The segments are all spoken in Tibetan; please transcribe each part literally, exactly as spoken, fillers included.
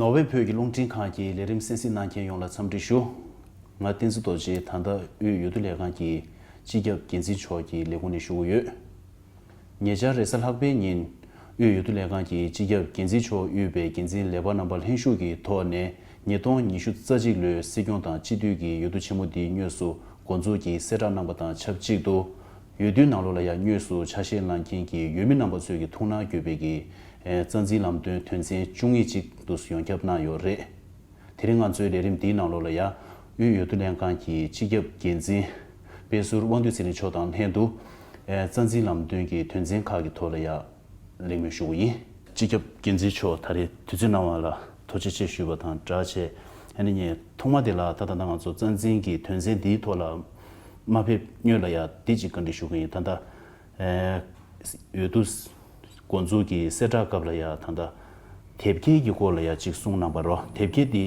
ནོར་ཝེ་བོད་ཀྱི་རླུང་འཕྲིན་ཁང་གི་ལས་རིམ་གསན་གཟིགས་གནང་མཁན་ཡོངས་ལ་འཚམས་འདྲི་ཞུ། ང་བསྟན་འཛིན་རྡོ་རྗེ། ད་ལྟ་དབུས་འོས་བསྡུ་ལས་ཁང་གི་སྤྱི་ཁྱབ་འགན་འཛིན་མཆོག་གི་ལས་ཁུངས་ནས་ཞུ་གི་ཡོད། ཉེ་ཆར་རེས་གཟའ་ལྷག་པའི་ཉིན་དབུས་འོས་བསྡུ་ལས་ཁང་གི་སྤྱི་ཁྱབ་འགན་འཛིན་མཆོག་དབུས་པའི་འགན་འཛིན་ལས་འཕར་རྣམ་པ་ལྷན་ཞུགས་ཀྱི་ཐོག་ནས་ཉིས་སྟོང་ཉི་ཤུ་རྩ་གཅིག་ལོའི་སྲིད་སྐྱོང་དང་སྤྱི་འཐུས་ཀྱི་འོས་བསྡུ་ཆེན་མོ་འདིའི་དངོས་སུ་འགོ་འཛུགས་ཀྱིས་གསལ་བསྒྲགས་གནང་པ་དང་ཆབས་ཅིག་ཏུ། འོས་བསྡུའི་ནང་ལོགས་ལ་ཡང་དངོས་སུ་ཆ་ཤས་བླངས་མཁན་གྱི་འོས་མི་རྣམ་པ་ཚོས་ཀྱི་ཐུགས་སྣང་དགོས་པའི་གི་རྩ་འཛིན་ལམ་སྟོན་དོན་ཚན་བཅུ་གཉིས་ཅིག་ཏུ་ཡོངས་ཁྱབ་གནང་ཡོད་རེད། དེ་རིང་ང་ཚོའི་ལས་རིམ་འདིའི་ནང་ལོགས་ལ་ཡང་དབུས་འོས་བསྡུ་ལྷན་ཁང་གི་སྤྱི་ཁྱབ་འགན་འཛིན་དཔལ་ཟུར་དབང་འདུས་ཚེ་རིང་མཆོག་དང་ལྷན་དུ། རྩ་འཛིན་ལམ་སྟོན་གྱི་དོན་ཚན་ཁག་གི་ཐོག་ལ་ཡང་གླེང་མོལ་ཞུ་གི་ཡིན། སྤྱི་ཁྱབ་འགན་འཛིན་མཆོག་ད་རེས་དུས་ཚོད་གནང་བ་ལ་ཐུགས་རྗེ་ཆེ་ཞུས་པ་དང་སྦྲགས་བྱས། ཨ་ནི་ངས་ཐོག་མ་དེ་ལ་ད་ལྟ་ང་ཚོ་རྩ་འཛིན་གྱི་དོན་ཚན་འདིའི་ཐོག་ལ་མ་ཕེབས་སྔོན་ལ་ཡང་འདི་གཅིག་བཀའ་འདྲི་ཞུ་གི་ཡིན། ད་ལྟ་འོས་བསྡུ་འགོ་འཛུགས་ཀྱི་གསལ་བསྒྲགས་སྐབས་ལ་ཡང་ད་ལྟ་དེབ་སྐྱེལ་གྱི་སྐོར་ལ་ཡང་གཅིག་གསུངས་གནང་བ་རོ། དེབ་སྐྱེལ་འདི་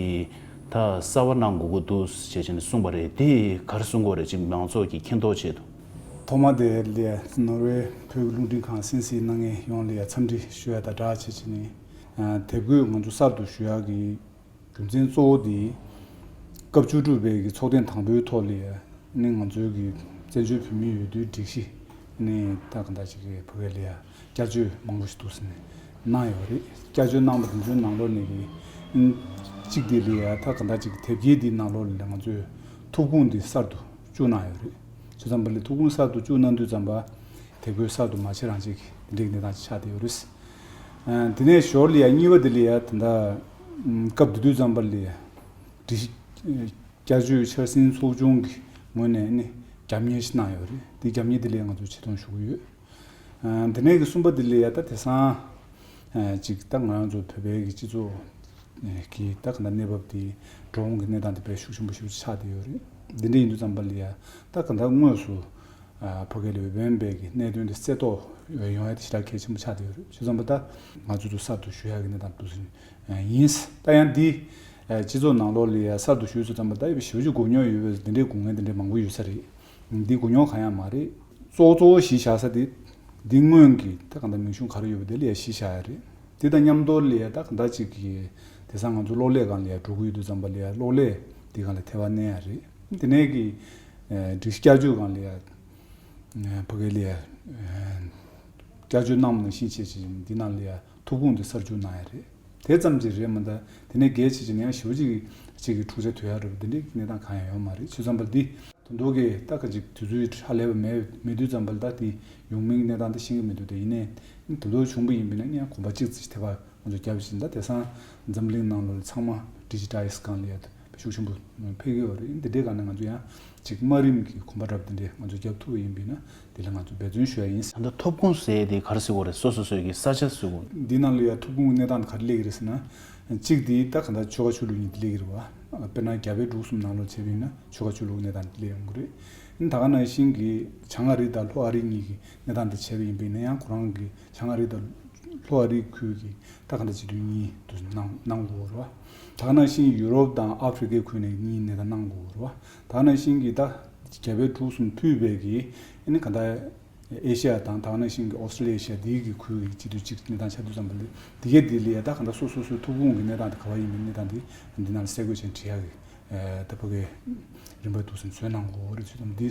ད་གསར་པ་གནང་དགོས་ཀྱི་འདུག་ཞེས་བྱས་ནས་གསུངས་པ་རེད། འདི་ག་རེ་གསུང་དགོས་རེད། གཅིག་མང་ཚོགས་ཀྱི་མཁྱེན་རྟོགས་ཆེད་དུ། ཐོག་མ་དེ་ལས་ནོར་ཝེ་བོད་ཀྱི་རླུང་འཕྲིན་ཁང་གསན་གཟིགས་གནང་མཁན་ཡོངས་ལ་ཡང་འཚམས་འདྲི་ཞུ་ཡ་དང་སྦྲགས་བྱས་བྱས་ནས། ཨ། དེབ་འགོད་ང་ཚོ་གསར་དུ་ཞུ་ཡག་གི་རྒྱུ་མཚན་གཙོ་བོ་དེ། སྐབས་བཅུ་དྲུག་པའི་གི་ཚོགས་ཐེངས་དང་པོའི་ཐོག་ལ་ནི་ང་ཚོའི་གི་བཙན་བྱོལ་བོད་མིའི་འོས་བསྡུའི་སྒྲིག་གཞི་ནི་ད་ག་འདྲ་ཅིག་གི་བོད་སྐད་ལ་ཡ་བསྐྱར་བཅོས་མང་པོ་ཞིག་འདུག་ཟེར་ནས་གནང་ཡོད་རེད། བསྐྱར་བཅོས་གནང་པ་དེ་ཚོའི་ནང་ལོགས་ནས་གི་གཅིག་དེ་ལ་ཡ་ད་ག་འདྲ་ཅིག་གི་དེབ་སྐྱེལ་དེའི་ནང་ལོགས་ལ་ང་ཚོས་ཐུགས་དགོངས་དེ་གསར་དུ་བཅུག་གནང་ཡོད་རེད། བྱས་ཙང་པ་ལས་ཐུགས་དགོངས་གསར་དུ་བཅུག་གནང་དུས་ཙམ་པ། དེབ་འགོད་གསར་དུ་མ་བྱས་རང་བྱས་ཀྱི་འདི་འདྲའི་གནས་སྟངས་ཅིག་ཆགས་བསྡད་ཡོད་རེད། ཨ། དེ་ནས་ཞོར་ལ་ཡ་གཉིས་པ་དེ་ལ་ཡ་ད་ལྟ་སྐབས་བསྡུ་དུས་ཙམ་པ་ལ་ཡ་སྒྲིག་གཞི་བསྐྱར་བཅོས་འཆར་ཟིན་ཚོགས་ཆུང་གི་ངོས་ནས་ནི་རྒྱབ་གཉེར་ཞིག་གནང་ཡོད་རེད། དེ་རྒྱབ་གཉེར་དེ་ལ་ཡ་ང་ཚོས་ཆེ་མཐོང་ཞུ་གི་ཡོད། ཨ། དེ་ནས་གི་གསུམ་པ་དེ་ལ་ཡ་ད་དེང་སང་ཨ་ཅིག་ད་ང་རང་ཚོ་བོད་པའི་གི་སྤྱི་ཚོགས་ཀྱི་ད་ག་ད་གནས་བབ་དེ་འགྲོ་འོང་གི་གནས་སྟངས་དེ་དཔེ་ཤུགས་ཆེན་པོ་ཞེ་པོ་ཅིག་ཆགས་བསྡད་ཡོད་རེད། འདི་འདྲ་ཡིན་དུས་ཙམ་པ་ལ་ཡ་ད་ག་ད་དངོས་སུ། ཨ། ཕ་གི་ལ་འོས་འཕེན་པའི་གི་གནད་དོན་དེ་གསལ་རྟོགས་ཡོང་ཡ་དེ་ཞེ་དྲག་གལ་ཆེན་པོ་ཆགས་བསྡད་ཡོད་རེད། བྱས་ཙང་པ་ད་ང་ཚོ་ཚོ་གསར་དུ་ཞུ་ཡ་གི་གནས་སྟངས་འདུག་ཟིན་ཡིན། ད་ཡང་འདི་སྤྱི་ཚོགས་ནང་ལོགས་ལ་ཡ་གསར་དུ་ཞུས་ཚུལ་ཙམ་པ་ད་ཡོད་པའི་ཞེ་པོ་ཅིག་སྒུག་མྱོང་ཡོད་པའི་འདི་འདྲའི་སྒུག་ངན་འདི་འདྲའི་མང་པོ་ཡོད་ས་རེད། འདི་སྒུག་མྱོང་གང་ཡང་མ་རེད། གཙོ་བོ་གཙོ་བོ་གཞི་བཞག་ས་དེ་འདི་སྔོན་གྱི་ད་གང་ལྟར་མིང་གཞུང་ག་རེ་ཡོད་པ་དེ་ལ་ཡ་གཞི་བཞག་ཡ་རེད། དེ་དང་མཉམ་དུ་ལ་ཡ་ད་གང་ལྟར་ཅིག་གི་དེང་སང་ང་ཚོ་གློག་ཀླད་སྒང་ལ་ཡ་འགྲོ་གི་ཡོད་དུས་ཙམ་པ་ལ་ཡ་གློག་ཀླད་དེ་སྒང་ལ་ཐེ་བ་གནོན་ཡ་རེད། དེ་ནས་གི་སྒྲིག་བསྐྱར་བཅོས་སྒང་ལ་ཡ། ཕ་གི་ལ་ཡ། བསྐྱར་བཅོས་གནང་བ་ནང་བཞིན་བྱས་བྱས་འདི་ནང་ལ་ཡ་ཐུགས་དགོངས་དེ་གསར་འཇུག་གནང་ཡ་རེད། དེ་ཙམ་གྱིས་རེད་མ་གཏོགས་དེ་ནས་གལ་ཆེ་ཆེ་ནས་ཡང་ཞེ་པོ་ཅིག་གཅིག་གི་འཁྲུག་ཆ་དོད་ཡ་རེད་པ་འདི་འདྲའི་གནས་སྟངས་གང་ཡང་ཡོད་མ་རེད། བྱས་ཙང་པ་འདི་ད་དུང་གི་ད་ག་ཅིག་དུས་ཚོད་ཧ་ལས་པ་མེད་མེད་དུས་ཙམ་པ་ལ་ད་དེ་ཡོང་མིན་གནས་སྟངས་དེ་ཤེས་ཀྱི་མི་འདུག་དེ་ཡིན་ནའི་ད་དུང་བྱུང་པ་ཡིན་པས་ན་ཡང་གོམ་པ་གཅིག་ཙམ་ཐེ་བ་ང་ཚོ་རྒྱབ་བཞིན་ད་དེང་སང་འཛམ་གླིང་ནང་ལ་ཚང་མ་ཌི་ཇི་ཊའི་ཛི་སྒང་ལ་ཡ། ཤུགས་ཆེན་པོ་འཕེལ་གྱི་ཡོད་རེད། འདི་འདྲའི་སྒང་ནས་ང་ཚོ་ཡང་ཅིག་དམའ་རིམ་གྱི་གོམ་པ་འདྲ་པོ་འདི་འདྲའི་ང་ཚོ་རྒྱབ་ཐུབ་པ་ཡིན་པས་ན་འདི་ལ་ང་ཚོ་འབད་བརྩོན་ཞུ་ཡ་ཡིན། ད་ལྟ་ཐོབ་ཁུངས་ཟེར་ཡས་དེ་ག་རེ་ཟེར་དགོས་རེད། སོ་སོ་སོའི་གི་ས་ཆ་ཟེར་དགོས། འདི་ནང་ལ་ཡ་ཐོབ་ཁུངས་གནས་སྟངས་ག་རེ་སླེབས་ཀྱི་རེད་ཟེར་ན། གཅིག་འདི་ད་ག་ད་ཆོལ་ཁ་ཆོས་ལུགས་གཉིས་འདི་སླེབས་ཀྱི་རེད་བ། དཔེར་ན་རྒྱ་བལ་འབྲུག་གསུམ་ནང་ལོགས་བྱས་པ་ཡིན་ན་ཆོལ་ཁ་ཆོས་ལུགས་གནས་སྟངས་འདི་སླེབས་ཡོང་གི་རེད། ད་ག་ནང་བཞིན་གྱི་བྱང་ཨ་རི་དང་ལྷོ་ཨ་རི་གཉིས་ཀྱི་གནས་སྟངས་འདི་བྱས་པ་ཡིན་པས་ན་ཡང་ཁོ་རང་གི་བྱང་ཨ་རི་དང་ལྷོ་ཨ་རི་ཁུལ་གྱི་ད་ག་འདྲ་བྱེད་དུས་གཉིས་དུ་གནང་གནང་དགོས་རེད་བ། ད་ག་ནང་བཞིན་ཡུ་རོབ་དང་ཨ་ཧྥེ་རི་ཁའི་ཁུལ་ནས་གཉིས་གནས་སྟངས་གནང་དགོས་རེད་བ། ད་ག་ནང་བཞིན་གྱི་ད་རྒྱ་བལ་འབྲུག་གསུམ་ཕུད་པའི་གི་ཨ་ནི་ག་ད་ཨེ་ཤི་ཡ་དང་ད་ག་ནང་བཞིན་གྱི་ཨོ་སི་ཏྲེ་ལི་ཡ་ཤ་འདིའི་གི་ཁུལ་གྱི་སྤྱི་འཐུས་གཅིག་གནས་སྟངས་ཆགས་དུས་ཙམ་པ་ལ་འདི་གས་འདི་ལ་ཡ་ད་ག་ད་སོ་སོ་སོའི་ཐུགས་དགོངས་ཀྱི་གནས་སྟངས་དེ་ག་བ་ཡིན་མིན་གནས་སྟངས་དེ་འདི་ནང་ལ་གསལ་བཀོད་བྱས་བྲིས་ཡ་གི་ད་ཕ་གི་རིམ་པ་འདུག་ཟིན་བཟོས་གནང་དགོས་རེད། ཚུལ་ཙམ་འདི་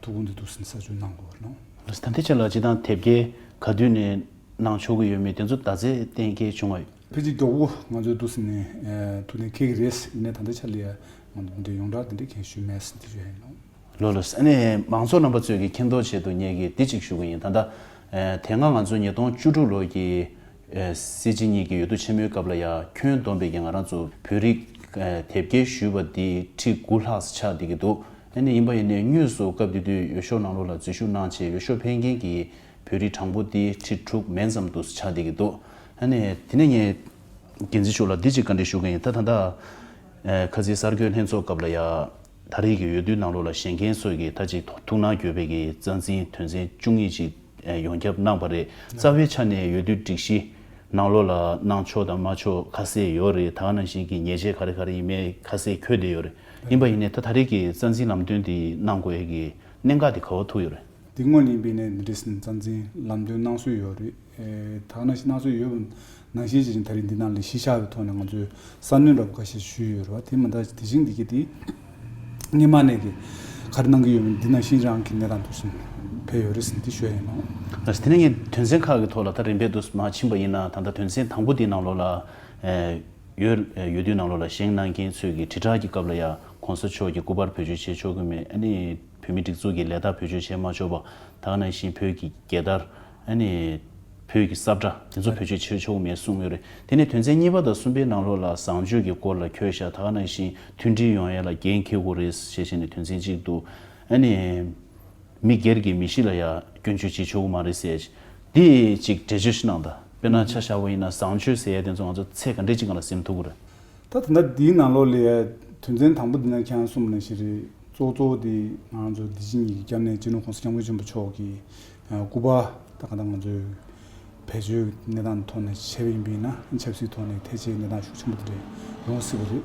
ཐུགས་དགོངས་འདི་འདུག་ཟིན་གསར་བཅོས་གནང་དགོས་རེད་ནོ། ད་ལྟའི་ཆ་ལ་སྤྱིར་བཏང་དེབ་སྐྱེལ་ག་དུས་ནས་གནང་ཆོག་གི་ཡོད་མེད་དེ་ཚོ་ད་ཚེ་གཏན་འཁེལ་བྱུང་བ་ཡོད། ཕལ་ཆེར་མགྱོགས་པོ་ང་ཚོའི་འདུག་ཟིན་ནས་ཐུགས་གཏན་འཁེལ་གི་རེད། ཡིན་ནའི་ད་ལྟའི་ཆ་ལ་ཡ་ང་ཚོ་འདི་ཡོངས་གྲགས་འདི་འདྲས་མཁན་ཞུས་མེད་ཟིན་དེ་ཞུ་ཡ་ཡིན་ནོ། ལོ་ལོ། ཨ་ནི་མང་ཚོགས་རྣམ་པ་ཚོས་ཀྱི་མཁྱེན་རྟོགས་ཆེད་དུ་ངས་ཀྱི་འདི་གཅིག་ཞུ་གི་ཡིན། ད་ལྟ་དེ་སྔ་ང་ཚོ་ཉིས་སྟོང་བཅུ་དྲུག་ལོ་གི་སྲིད་སྤྱི་གཉིས་ཀྱི་འོས་བསྡུ་ཆེན་མོའི་སྐབས་ལ་ཡ་ཁྱོན་བསྡོམས་པའི་གི་ང་རང་ཚོ་བོད་རིགས་དེབ་སྐྱེལ་ཞུས་པ་འདི་ཁྲི་དགུ་ལྷག་ཆགས་བསྡད་ཀྱི་འདུག་ཨ་ནི་ཡིན་པ་ཡིན་ནའི་དངོས་སུ་སྐབས་དེ་དུས་འོས་ཤོག་ནང་ལོགས་ལ་འཛུལ་ཞུགས་གནང་བྱས་འོས་ཤོག་འཕེན་མཁན་གྱི་བོད་རིགས་གྲངས་འབོར་འདི་ཁྲི་དྲུག་མན་ཙམ་དུ་ཆགས་བསྡད་ཀྱི་འདུག་ཨ་ནི་དེ་ནས་ངས་འགན་འཛིན་མཆོག་ལ་འདི་གཅིག་བཀའ་འདྲི་ཞུ་གི་ཡིན། ད་ད་ལྟ་ཁ་སང་གསར་འགོད་ལྷན་ཚོགས་སྐབས་ལ་ཡ་ད་རེས་ཀྱི་འོས་བསྡུའི་ནང་ལོགས་ལ་བཞེངས་མཁན་ཚོས་ཀྱི་ད་ཅིག་ཐུགས་སྣང་དགོས་པའི་གི་རྩ་འཛིན་དོན་ཚན་བཅུ་གཉིས་ཅིག་ཡོངས་ཁྱབ་གནང་བ་རེད། རྩ་བའི་ཆ་ནས་འོས་བསྡུའི་སྒྲིག་གཞི་ནང་ལོགས་ལ་གནང་ཆོག་དང་མ་ཆོག་ཁ་གསལ་ཡོད་རེད། ད་ག་ནང་བཞིན་གྱི་ཉེས་ཆད་ག་རེ་ག་རེ་ཡིན་མིན་ཁ་གསལ་འཁོད་བསྡད་ཡོད་རེད། ཡིན་པ་ཡིན་ནའི་ད་ད་རེས་ཀྱི་རྩ་འཛིན་ལམ་སྟོན་འདི་གནང་དགོས་ཡ་གི་གནད་འགག་འདི་ག་པར་ཐུག་ཡོད་རེད། འདི་སྔོན་ལ་ཡིན་པའི་ནས་འདི་འདྲའི་སྲིད་རྩ་འཛིན་ལམ་སྟོན་གནང་སྲོལ་ཡོད་རེད། ཨེ་ད་ག་ནང་བཞིན་གནང་སྲོལ་ཡོད་པ་ནང་བཞིན་ཅིག་ད་རིང་འདི་ནང་ལ་གཞི་བཞག་པའི་ཐོག་ནས་ང་ཚོས་གསར་སྣོན་རབ་ཁ་ཤས་ཞུས་ཡོད་རེད་བ། དེ་མ་གཏོགས་དེ་བཞིན་འདི་གི་དེ་སྔོན་མ་ནས་ཀྱི་ག་རེ་གནང་གི་ཡོད་མེད་འདི་ནང་བཞིན་རང་གི་གནས་སྟངས་འདུག་སེ་ཕེབས་ཡོད་རེད་ཟེར་ནས་འདི་ཞུ་ཡ་ཡིན་ནོ། ལགས་སོ། དེ་ནས་ངས་དོན་ཚན་ཁག་གི་ཐོག་ལ་ད་རིམ་པས་འདུག་མ་ཕྱིན་པ་ཡིན་ན་ད་ལྟ་དོན་ཚན་དང་པོ་འདིའི་ནང་ལོགས་ལ་ཨེ་ཡོད་ཡོད་དུས་ནང་ལོགས་ལ་བཞེངས་གནང་མཁན་ཚོས་ཀྱི་དྲིལ་བསྒྲགས་ཀྱི་སྐབས་ལ་ཡང་གོང་ས་མཆོག་གི་སྐུ་པར་བེད་སྤྱོད་བྱེད་ཆོག་གི་མེད། ཨ་ནི་བོད་མི་སྒྲིག་འཛུགས་ཀྱི་ལས་རྟགས་བེད་སྤྱོད་བྱེད་མ་ཆོག་པ། ད་ག་ནང་བཞིན་བོད་ཀྱི་རྒྱལ་དར། ཨ་ནི་བོད་ཀྱི་ས་བཀྲ་དེ་ཚོ་བེད་སྤྱོད་བྱེད་ཆོག་གི་མེད་གསུངས་ཡོད་རེད། དེ་ནས་དོན་ཚན་གཉིས་པ་དང་གསུམ་པའི་ནང་ལོགས་ལ་བཟང་སྤྱོད་ཀྱི་སྐོར་ལ་འཁོད་བཞག་ད་ག་ནང་བཞིན་མཐུན་སྒྲིལ་ཡོང་ཡ་ལ་འགན་འཁྱེར་དགོས་རེད་ཞེས་བྱས་ནས་དོན་ཚན་གཅིག་འདུག་ཨ་ནི། མི་སྒེར་གྱི་མི་གཤིས་ལ་ཡང་སྐྱོན་བརྗོད་བྱེད་ཆོག་གི་མ་རེད་ཟེར། འདི་ཅིག་འགྲེལ་བརྗོད་ཞིག་གནང་དང་། དཔེར་ན་ཆ་བཞག་པ་ཡིན་ན་བཟང་སྤྱོད་ཟེར་ཡ་དེ་ཚོ་ང་ཚོ་ཚད་ག་འདྲས་ཅིག་སྒང་ལ་ཟིན་ཐུབ་ཀྱི་རེད། ད་ད་ལྟ་འདིའི་ནང་ལོགས་ལ་ཡ་དོན་ཚན་དང་པོ་འདི་ན་ཁྱེད་རང་གསུངས་པ་ནང་བཞིན་རེད། གཙོ་གཙོ་བོ་དེ་ང་ཚོ་འདི་བཞིན་ཉིད་ཀྱི་སྐྱབས་གནས་སྤྱི་ནོར་གོང་ས་སྐྱབས་མགོན་ཆེན་པོ་མཆོག་གི་སྐུ་པར་ད་ག་ད་ང་ཚོའི་བེད་སྤྱོད་གནས་སྟངས་ཐོག་ནས་བྱས་པ་ཡིན་པ་ཡིན་ན་ཆབ་སྲིད་ཐོག་ནས་ཐེ་བྱས་གནས་སྟངས་ཤུགས་ཆེན་པོ་དེ་འདྲ་ཡོང་སྲིད་པ་རེད།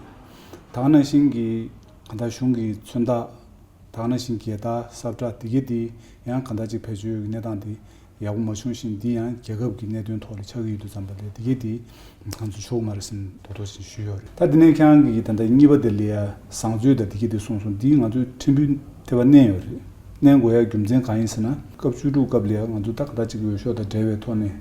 ད་ག་ནང་བཞིན་གྱི་ག་ད་གཞུང་གི་མཚོན་རྟགས། ད་ག་ནང་བཞིན་རྒྱལ་དར་ས་བཀྲ་དེ་གའི་དེ་ཡང་གང་ལྟར་ཅིག་བེད་སྤྱོད་ཀྱི་གནས་སྟངས་དེ་ཡག་པོ་མ་བྱུང་ཞིང་འདི་ཡང་རྒྱལ་ཁབ་ཀྱི་གནད་དོན་ཐོག་ལ་ཆགས་ཀྱི་ཡོད་དུས་ཙམ་པ་ལས་དེ་གའི་དེ་ང་ཚོ་ཆོག་མ་རེད་ཟེར་ནས་རྡོག་རྡོག་ཅིག་ཞུས་ཡོད་རེད། ད་དེ་ནས་ཁྱེད་རང་གིས་ད་ལྟ་གཉིས་པ་དེ་ལ་ཡ་བཟང་སྤྱོད་དང་དེ་གའི་དེ་གསུངས་སོང་། འདི་ང་ཚོས་ཕྲན་བུ་དེ་བ་གནས་ཡོད་རེད། གནས་དགོས་ཡ་རྒྱུ་མཚན་གང་ཡིན་ཟེར་ན་སྐབས་བཅུ་དྲུག་སྐབས་ལ་ཡ་ང་ཚོ་ད་ག་ད་ཅིག་འོས་ཤོག་དང་འབྲེལ་བའི་ཐོག་ནས་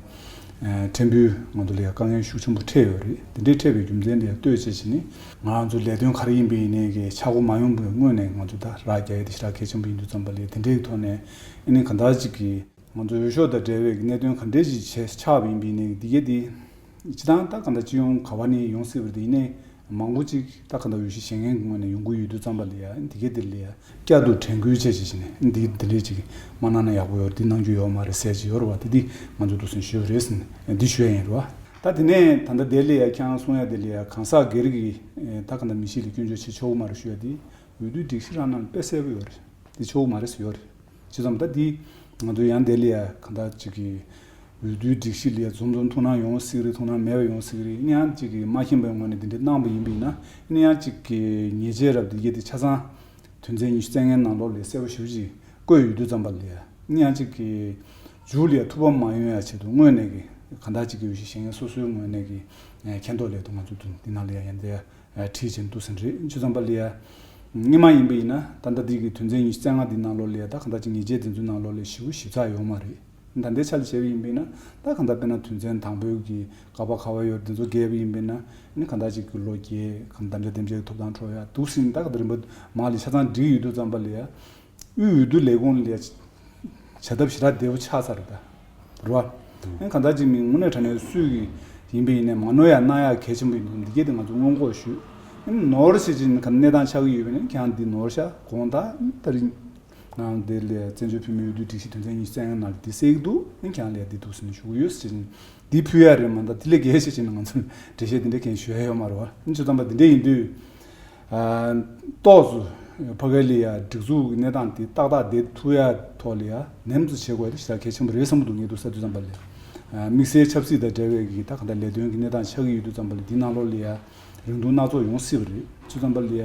ཕྲན་བུ་ང་ཚོ་ལ་ཡ་དཀའ་ངལ་ཤུགས་ཆེན་པོ་འཕྲད་ཡོད་རེད། དེ་འདྲའི་འཕྲད་པའི་རྒྱུ་མཚན་ལ་ཡ་ལྟོས་བྱས་བྱས་ནས་ང་ཚོ་ལས་དོན་ག་རེ་ཡིན་པ་ཡིན་ནའི་གི་ཆག་སྒོ་མ་ཡོང་བའི་སྔོན་ནས་ང་ཚོ་ད་རག་རྒྱག་ཡས་དེ་ཞེ་དྲག་གལ་ཆེན་པོ་ཡིན་དུས་ཙམ་པ་ལས་དེ་འདྲའི་ཐོག་ནས་ཨ་ནི་གང་ལྟར་ཅིག་གི་ང་ཚོ་འོས་ཤོག་དང་འབྲེལ་བའི་གནད་དོན་ག་འདྲས་ཅིག་བྱས་ཆགས་པ་ཡིན་པ་ཡིན་ནའི་འདི་གས་དེ་སྤྱི་བཏང་ད་གང་ལྟར་སྤྱི་ཡོངས་ག་བ་ནས་ཡོང་སྲིད་པ་རེད། ཡིན་ནའི་མང་པོ་ཅིག་ད་གང་ལྟར་འོས་གཞི་བཞེས་མཁན་གྱི་ངོས་ནས་ཡོང་གི་ཡོད་དུས་ཙམ་པ་ལ་ཡ་འདི་གས་དེ་ལ་ཡ་བསྐྱར་དུ་དྲན་སྐུལ་བྱས་བྱས་བྱས་ནས་འདི་འདི་འདྲས་ཅིག་མ་གནང་ན་ཡག་པོ་ཡོད་རེད། འདི་གནང་རྒྱུ་ཡོད་མ་རེད་ཟེར་ཅིག་ཡོད་རེད་བ། དེ་འདི་ང་ཚོ་འདུག་སེ་ཞུས་པ་རེད་ཟེར་ནས་འདི་ཞུ་ཡ་ཡིན་རེད་བ། ད་དེ་ནས་ད་ལྟ་དེ་ལ་ཡ་ཁྱེད་རང་གསུང་ཡ་དེ་ལ་ཡ་གང་ཟག་སྒེར་གྱི་ད་གང་ལྟར་མི་གཤིས་ལ་སྐྱོན་བརྗོད་བྱེད་ཆོག་གི་མ་རེད་ཞུ་ཡ་དེ་འོས་བསྡུའི་སྒྲིག་གཞི་རང་ནང་ལ་དཔེ་གསལ་པོ་ཡོད་རེད། དེ་ཆོག་གི་མ་རེད་ཟེར་ཡོད་རེད། བྱས་ཙང་ད་འདི་ང་ཚོ་ཡང་དེ་ལ་ཡ་གང་ལྟར་ཅིག་གི་འོས་བསྡུའི་སྒྲིག་གཞི་ལ་ཡ་འཛོམས་འཛོམས་ཐུགས་སྣང་ཡོང་སྲིད་རེད། ཐུགས་སྣང་མེད་པ་ཡོང་སྲིད་རེད། ཡིན་ཡང་ཅིག་གི་མ་མཁྱེན་པའི་ངོས་ནས་འདི་འདྲ་གནང་པ་ཡིན་པ་ཡིན་ན་ཡིན་ཡང་ཅིག་གི་ཉེས་ཆད་རབ་འདི་གས་དེ་ཆ་ཚང་དོན་ཚན་ཉི་ཤུ་རྩ་ལྔའི་ནང་ལོགས་ལ་གསལ་པོ་ཞེ་པོ་ཅིག་བཀོད་ཡོད་དུས་ཙམ་པ་ལ་ཡ་ཡིན་ཡང་ཅིག་གི་མཇུག་ལ་ཡ་ཐུགས་ཕམ་མ་ཡོང་ཡ་ཆེད་དུ་སྔོན་ནས་གི་གང་ལྟར་ཅིག་གི་འོས་གཞི་བཞེས་མཁན་སོ་སོའི་ངོས་ནས་གི་མཁྱེན་རྟོགས་ལས་དུ་ང་ཚོ་འདི་ནང་ལ་ཡ་ཡང་དེ་ཁྲིད་ཅིང་འདུག་ཟིན་རེད། བྱས་ཙང་པ་ལ་ཡ། སྔོན་མ་ཡིན་པ་ཡིན་ན་ད་ལྟ་འདི་གི་དོན་ཚན་ཉི་ཤུ་རྩ་ལྔ་འདི་ནང་ལོགས་ལ་ཡ་ད་གང་ལྟར་ཅིག་ཉེས་ཆད་འདི་ཚོའི་ནང་ལོགས་ལ་ཞེ་པོ་ཞིབ་ཚགས་ཡོད་མ་རེད། ད་ལྟའི་ཆ་ལ་བྱས་པ་ཡིན་པ་ཡིན་ན་ད་གང་ལྟར་དཔེར་ན་དོན་ཚན་དང་པོའི་གི་ག་པ་ག་པ་ཡོད་འདི་ཚོ་བརྒལ་བ་ཡིན་པ་ཡིན་ན་ནི་གང་ལྟར་ཅིག་གི་ལོ་བརྒྱད་གང་ལྟར་འདྲ་དེ་འདྲའི་ཐོབ་ཐང་འཕྲོག་ཡ་འདུག་ཟིན། ད་གང་ལྟར་རིམ་པ་མ་ལ་ཆ་ཚང་འགྲིག་ཡོད་དུས་ཙམ་པ་ལ་ཡ། དབུས་འོས་བསྡུ་ལས་ཁུངས་ལ་ཡ་བྱ་ཐབས་ཞེ་དྲག་བདེ་པོ་ཆགས་ཚར་རེད་ད། རེད་བ། ཨ་གང་ལྟར་ཅིག་མི་དངོས་གནས་དྲང་གནས་སུས་ཀྱི་ཡིན་པ་ཡིན་ནའི་མ་ནོར་ཡ་གནང་ཡ་གལ་ཆེན་པོ་ཡིན་འདུག་འདི་གས་དེ་ང་ཚོ་སྔོན་འགོག་ཞུས། ཨ་ནོར་བྱེད་ཅིག་ག་གནས་སྟངས་ཆགས་ཀྱི་ཡོད་པ་ཡིན་ན་ཁྱེད་རང་འདི་ནོར་ཤག་དགོངས་དག་ད་རིང་ང་འདི་ལས་བཙན་བྱོལ་བོད་མིའི་འོས་བསྡུའི་སྒྲིག་གཞི་དོན་ཚན་ཉི་ཤུ་རྩ་ལྔ་ནང་ལ་འདི་གསལ་གྱི་འདུག་ཨ་ཁྱེད་རང་ལ་འདི་འདུག་ཟེར་ནས་ཞུ་གི་ཡོད་ཟེར་ནས་འདི་ཕུལ་ཡ་རེད། མ་གཏོགས་འདི་ལས་གལ་ཆེ་ཆེ་ན་ང་ཚོ་འགྲེལ་བཤད་འདི་འདྲ་གང་ཞུ་ཡ་ཡོད་མ་རེད་བ། ཨ་ནི་ཆུ་ཚང་པ་འདི་འདྲ་ཡིན་དུས། ཏོག་ཙམ་ཕ་གི་ལ་ཡ་སྒྲིག་འཛུགས་ཀྱི་གནས་སྟངས་དེ་ཏག་ཏག་བསྡད་ཐུབ་ཡ་ཐོག་ལ་ཡ་ནེམ་ཙམ་བྱེད་དགོས་ཡ་དེ་ཞེ་དྲག་གལ་ཆེན་པོ་རེད་བསམ་གྱི་འདུག་ངས་འདུག་ས་དུས་ཙམ་པ་ལ་ཡ། དམིགས་བསལ་ཆབ་སྲིད་དང་འབྲེལ་བའི་གི་ད་ག་འདྲ་ལས་དོན་གྱི་གནས་སྟངས་ཆགས་ཀྱི་ཡོད་དུས་ཙམ་པ་ལ་འདི་ནང་ལོགས་ལ་ཡ་རིང་ཐུང་སྣ་ཚོགས་ཡོང་སྲིད་པ་རེད། དུས་ཙམ་པ་ལ་ཡ་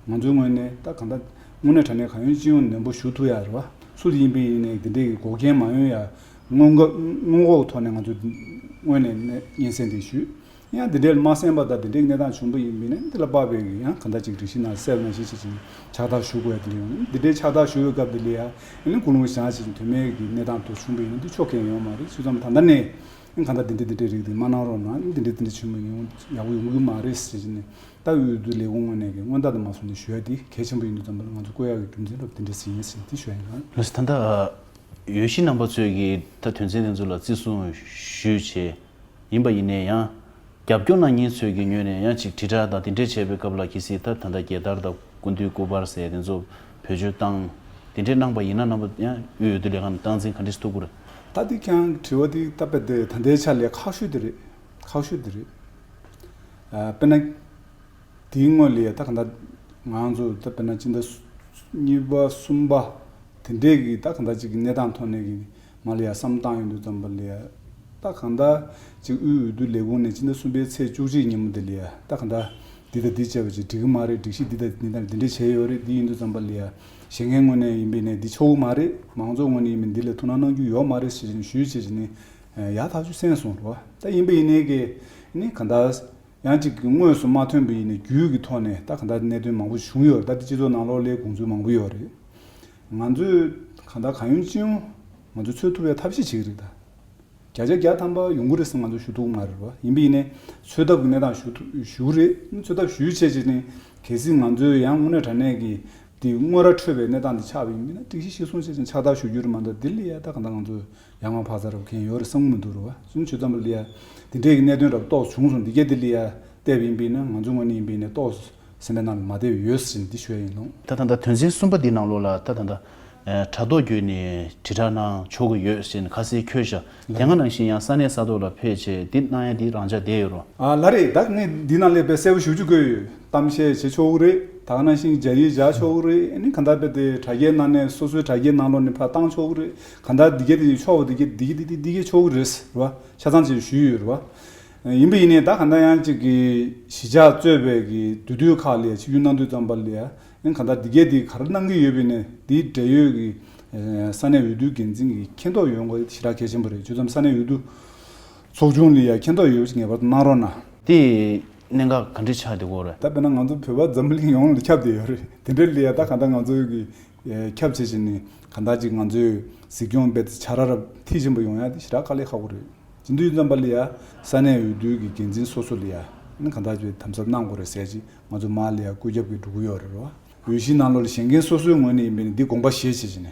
ང་ཚོའི་ངོས་ནས་ད་ག་འདྲ་དངོས་གནས་དྲང་གནས་གང་ཡོང་ཅི་ཡོང་ནན་པོ་ཞུ་ཐུབ་ཡ་རེད་བ། སུ་ཡིན་པ་ཡིན་ནའི་འདི་འདྲའི་གི་འགོག་རྐྱེན་མ་ཡོང་ཡ་སྔོན་འགོག་སྔོན་འགོག་ཐོག་ནས་ང་ཚོ་སྔོན་ནས་སྙན་སེང་དེ་ཞུས། ཡང་འདི་འདྲའི་མ་གསན་པ་དང་འདི་འདྲའི་གནས་སྟངས་བྱུང་པ་ཡིན་པ་ཡིན་ན་འདི་ལ་དཔག་པའི་ཡང་གང་ལྟར་ཅིག་སྒྲིག་གཞི་ནང་གསལ་ནང་བཞིན་བྱེད་ཅིང་ཕྱག་རྟགས་ཞུ་དགོས་ཡ་འདི་འདྲའི་ཡོང་། འདི་འདྲའི་ཕྱག་རྟགས་ཞུ་བའི་སྐབས་འདི་ལ་ཡང་ཨ་ནི་ཀུན་སློང་བཞག་བྱེད་ཅིང་དོན་མེད་ཀྱི་གནས་སྟངས་དུ་བྱུང་པ་ཡིན་ན་འདི་ཕྱོགས་གང་ཡོང་མ་རེད། བྱས་ཙང་ད་ལྟ་ནས་ཨ་ནི་གང་ལྟར་འདི་འདྲའི་འདི་འདྲའི་རིགས་འདི་མ་གནང་རོགས་གནང་། ཨ་ནི་འདི་འདྲའི་འདི་འདྲའི་བྱུང་པ་ཡིན་ན་ཡག་པོ་ཡོང་གི་མ་རེད་ཟེར་བྱས་ནས་ད་འོས་བསྡུ་ལས་ཁུངས་ངོས་ནས་ཀྱི་སྔོན་རྟགས་དུ་མ་སོང་ནས་ཞུ་ཡ་འདི་གལ་ཆེན་པོ་ཡིན་དུས་ཙམ་པ་ལ་ང་ཚོ་བསྐོ་ཡ་གི་རྒྱུ་མཚན་རབ་འདི་འདྲ་ཟིན་ཡིན་ཟེར་འདི་ཞུ་ཡ་ཡིན། ལགས་སོ། ད་ལྟ་འོས་གཞི་རྣམ་པ་ཚོས་ཀྱི་ད་དོན་ཚན་དེ་ཚོ་ལ་བརྩི་སྲུང་ཞུས་བྱས། ཡིན་པ་ཡིན་ནའི་ཡང་རྒྱབ་སྐྱོར་གནང་མཁན་ཚོས་ཀྱི་ངོས་ནས་ཡང་ཅིག་དྲིལ་བསྒྲགས་དང་དེ་འདྲས་བྱས་པའི་སྐབས་ལ་གལ་སྲིད་ད་ད་ལྟ་རྒྱལ་དར་དང་སྐུ་མདུན་སྐུ་པར་ཟེར་དེ་ཚོ་བེད་སྤྱོད་བཏང་དེ་འདྲས་གནང་པ་ཡིན་ན་རྣམ་པ་ཡང་དབུས་འོས་བསྡུ་ལས་ཁང་ནས་སྟངས་འཛིན་ག་འདྲས་ཐུབ་ཀྱི་རེད། ད་འདི་ཁྱེད་རང་དྲི་བ་འདི་ད་དཔེ་དེ་ད་ལྟའི་ཆ་ལས་ཁག་ཤོས་དེ་རེད། ཁག་ཤོས་དེ་རེད། ཨ་དཔེར་ན། དེའི་སྔོན་ལ་ཡ་ད་ག་འདྲ་ང་ཚོ་ད་དཔེར་ན་སྤྱི་ཟླ་གཉིས་པ་གསུམ་པ་དེ་འདྲས་ཀྱི་ད་ག་འདྲ་ཅིག་གི་གནས་སྟངས་ཐོག་ནས་ཀྱི་མ་ལ་ཡ་བསམ་བཏང་ཡོང་དུས་ཙམ་པ་ལ་ཡ་ད་ག་འདྲ་ཅིག་དབུས་འོས་བསྡུ་ལས་ཁུངས་ནས་སྤྱི་ཟླ་གསུམ་པའི་ཚེས་བཅུ་གཅིག་ཉིན་མོ་དེ་ལ་ཡ་ད་ག་འདྲ་ འདི་དང་འདི་བྱས་པ་ཅིག་འགྲིག་གི་མ་རེད། སྒྲིག་གཞི་འདི་དང་འདི་དང་འདི་འདྲ་བྱས་ཡོད་རེད། འདི་ཡིན་དུས་ཙམ་པ་ལ་ཡ་གཞན་ངན་དངོས་གནས་ཡིན་པའི་ནས་འདི་ཆོག་གི་མ་རེད། མང་ཚོགས་ངོས་ནས་ཡིན་པའི་འདི་ལ་ཐུགས་སྣང་གནང་རྒྱུ་ཡོད་མ་རེད་ཟེར་ནས་ཞུས་བྱས་བྱས་ནས་ཡག་ཐག་ཆོད་གསན་སོང་རེད་བ། ད་ཡིན་པ་ཡིན་ནའི་གི་ནི་ག་འདྲ་ཡང་ཅིག་གི་དངོས་སུ་མ་ཐོན་པ་ཡིན་ནའི་རྒྱུད་ཀྱི་ཐོག་ནས་ད་ག་འདྲ་གནད་དོན་མང་པོ་བྱུང་ཡོད་རེད། ད་འདི་སྤྱི་ཚོགས་ནང་ལོགས་ལ་དགོངས་ཚུལ་མང་པོ་ཡོད་རེད། ང་ཚོས་ག་འདྲ་གང་ཡོང་ཅི་ཡོང་ང་ཚོས་འཚོལ་ཐུབ་པའི་ཐབས་ཤེས་བྱེད་ཀྱི་རེད་ད། བརྒྱ་ཆ་བརྒྱ་ཐམ་པ་ཡོང་གི་རེད་ཟེར་ང་ཚོས་ཞུ་ཐུབ་ཀྱི་མ་རེད་བ། ཡིན་པ་ཡིན་ནའི་འཚོལ་ཐབས་ཀྱི་གནས་སྟངས་ཞུ་ཐུབ་ཞུ་གི་རེད། འཚོལ་ཐབས་ཞུས་བྱས་བྱས་ནས་གལ་སྲིད་ང་ཚོས་ཡང་དངོས་གནས་དྲང་གནས་ཀྱི་དེ་དངོས་ར་འཕྲོད་པའི་གནས་སྟངས་དེ་ཆགས་པ་ཡིན་ན་སྒྲིག་གཞི་གཞིར་བཟུང་བྱས་ནས་ཕྱག་བསྟར་ཞུ་རྒྱུ་རེད་མ་གཏོགས་དེ་ལ་ཡ་ད་ག་འདྲ་ང་ཚོས་ཡར་མར་ཕར་ཚུར་ར་མཁན་ཡོད་རེད་བསམ་གྱི་མི་འདུག་རེད་བ། སུན་ཆོས་ཙམ་པ་ལ་ཡ་དེ་འདྲས་ཀྱི་གནད་དོན་རབ་རྟོགས་བྱུང་སོང་། འདི་གས་དེ་ལ་ཡ་བལྟས་པ་ཡིན་པ་ཡིན་ན་ང་ཚོ་ངོས་ནས་ཡིན་པ་ཡིན་ན་རྟོགས་སེམས་པའི་ནང་ལ་མ་བསྡད་པ་ཡོད་ཟེར་ནས་འདི་ཞུ་ཡ་ཡིན་ལོང་། ད་ད་ད་དོན་ཚན་གསུམ་པ་འདི་ནང་ལོགས་ལ་ད་ད་ད་དྲ་ཐོག་བརྒྱུད་ནས་དྲིལ་བསྒྲགས་གནང་ཆོག་གི་ཡོད་ཟེར་ནས་ཁ་གསལ་འཁོད་བཞག་དེ་སྔ་ནང་བཞིན་ཡང་ས་གནས་ས་ཐོག་ལ་ཕེབས་བྱས་འདི་གནང་ཡ་འདི་རང་འཇགས་བསྡད་ཡོད་རོ། ཨ་ལ་རེད། ད་ངས་འདི་ནང་ལས་དཔེ་གསལ་པོ་ཞེ་པོ་ཅིག་བཀོད་ཡོད། གཏམ་བཤད་བྱེད་ཆོག་གི་རེད། ད་ག་ནང་བཞིན་སྦྱར་ཡིག་སྦྱར་ཆོག་གི་རེད། ཨ་ནི་གང་ལྟར་དཔེ་དེ་དྲ་རྒྱའི་ནང་ནས་སོ་སོའི་དྲ་རྒྱའི་ནང་ལོགས་ནས་ཕར་བཏང་ཆོག་གི་རེད། གང་ལྟར་འདི་གས་དེ་ཆོག་པ་འདི་གས་འདི་གས་འདི་འདི་འདི་གས་ཆོག་གི་རེད་ཟེར་བ་ཆ་ཚང་ཅིག་ཞུས་ཡོད་རེད་བ། ཡིན་པ་ཡིན་ནའི་ད་ག་འདྲ་ཡང་ཅིག་གི་གཞིས་ཆགས་གཙོས་པའི་གི་འདུས་སྡོད་ཁག་ལ་ཡ་ཆིབས་བསྒྱུར་གནང་དུས་ཙམ་པ་ལ་ཡ་ཡང་ག་འདྲ་འདི་གས་འདི་ག་རེ་གནང་གི་ཡོད་པ་ཡིན་ནའི་འདིའི་འབྲེལ་ཡོད་ཀྱི་ས་གནས་འོས་བསྡུ་འགན་འཛིན་གྱི་མཁྱེན་རྟོགས་ཡོང་དགོས་ཞེ་དྲག་གལ་ཆེན་པོ་རེད། བྱས་ཙང་ས་གནས་འོས་བསྡུ་ཚོགས་ཆུང་ལ་ཡ་མཁྱེན་རྟོགས་ཡོད་པ་ཞིག་ངེས་པར་དུ་གནང་རོགས་གནང་། དེ་གནད་འགག་ག་འདྲ་ཆགས་བསྡད་ཀྱི་ཡོད་རེད། ད་དཔེར་ན་ང་ཚོ་བོད་པ་འཛམ་བུ་གླིང་ཡོངས་ལ་ཁྱབ་བསྡད་ཡོད་རེད། དེ་འདྲ་ལ་ཡ་ད་ག་འདྲ་ང་ཚོའི་གི་ཁྱབ་བྱེད་བྱས་ནས་ག་འདྲ་ཅིག་ང་ཚོའི་གཟིགས་སྐྱོང་དཔེ་བྱ་ར་རབ་མཐིལ་ཕྱིན་པ་ཡོང་ཡ་དེ་ཞེ་དྲག་དཀའ་ལས་ཁག་པོ་རེད། དེ་འདྲ་ཡིན་ཙམ་པ་ལ་ཡ་ས་གནས་འོས་བསྡུ་གི་འགན་འཛིན་སོ་སོ་ལ་ཡ་ནི་གང་ལྟར་གྱི་དམ་ཟབ་གནང་དགོས་རེད་ཟེར་ཅིག་ང་ཚོ་མར་ལ་ཡ་བཀོད་ཁྱབ་ཀྱི་འགྲོ་གི་ཡོད་རེད་རོ། འོས་གཞིའི་ནང་ལོགས་ལ་བཞེངས་མཁན་སོ་སོའི་ངོས་ནས་ཡིན་པས་ན་འདི་དགོངས་པ་བཞེས་བྱེད་ཀྱི་ནས་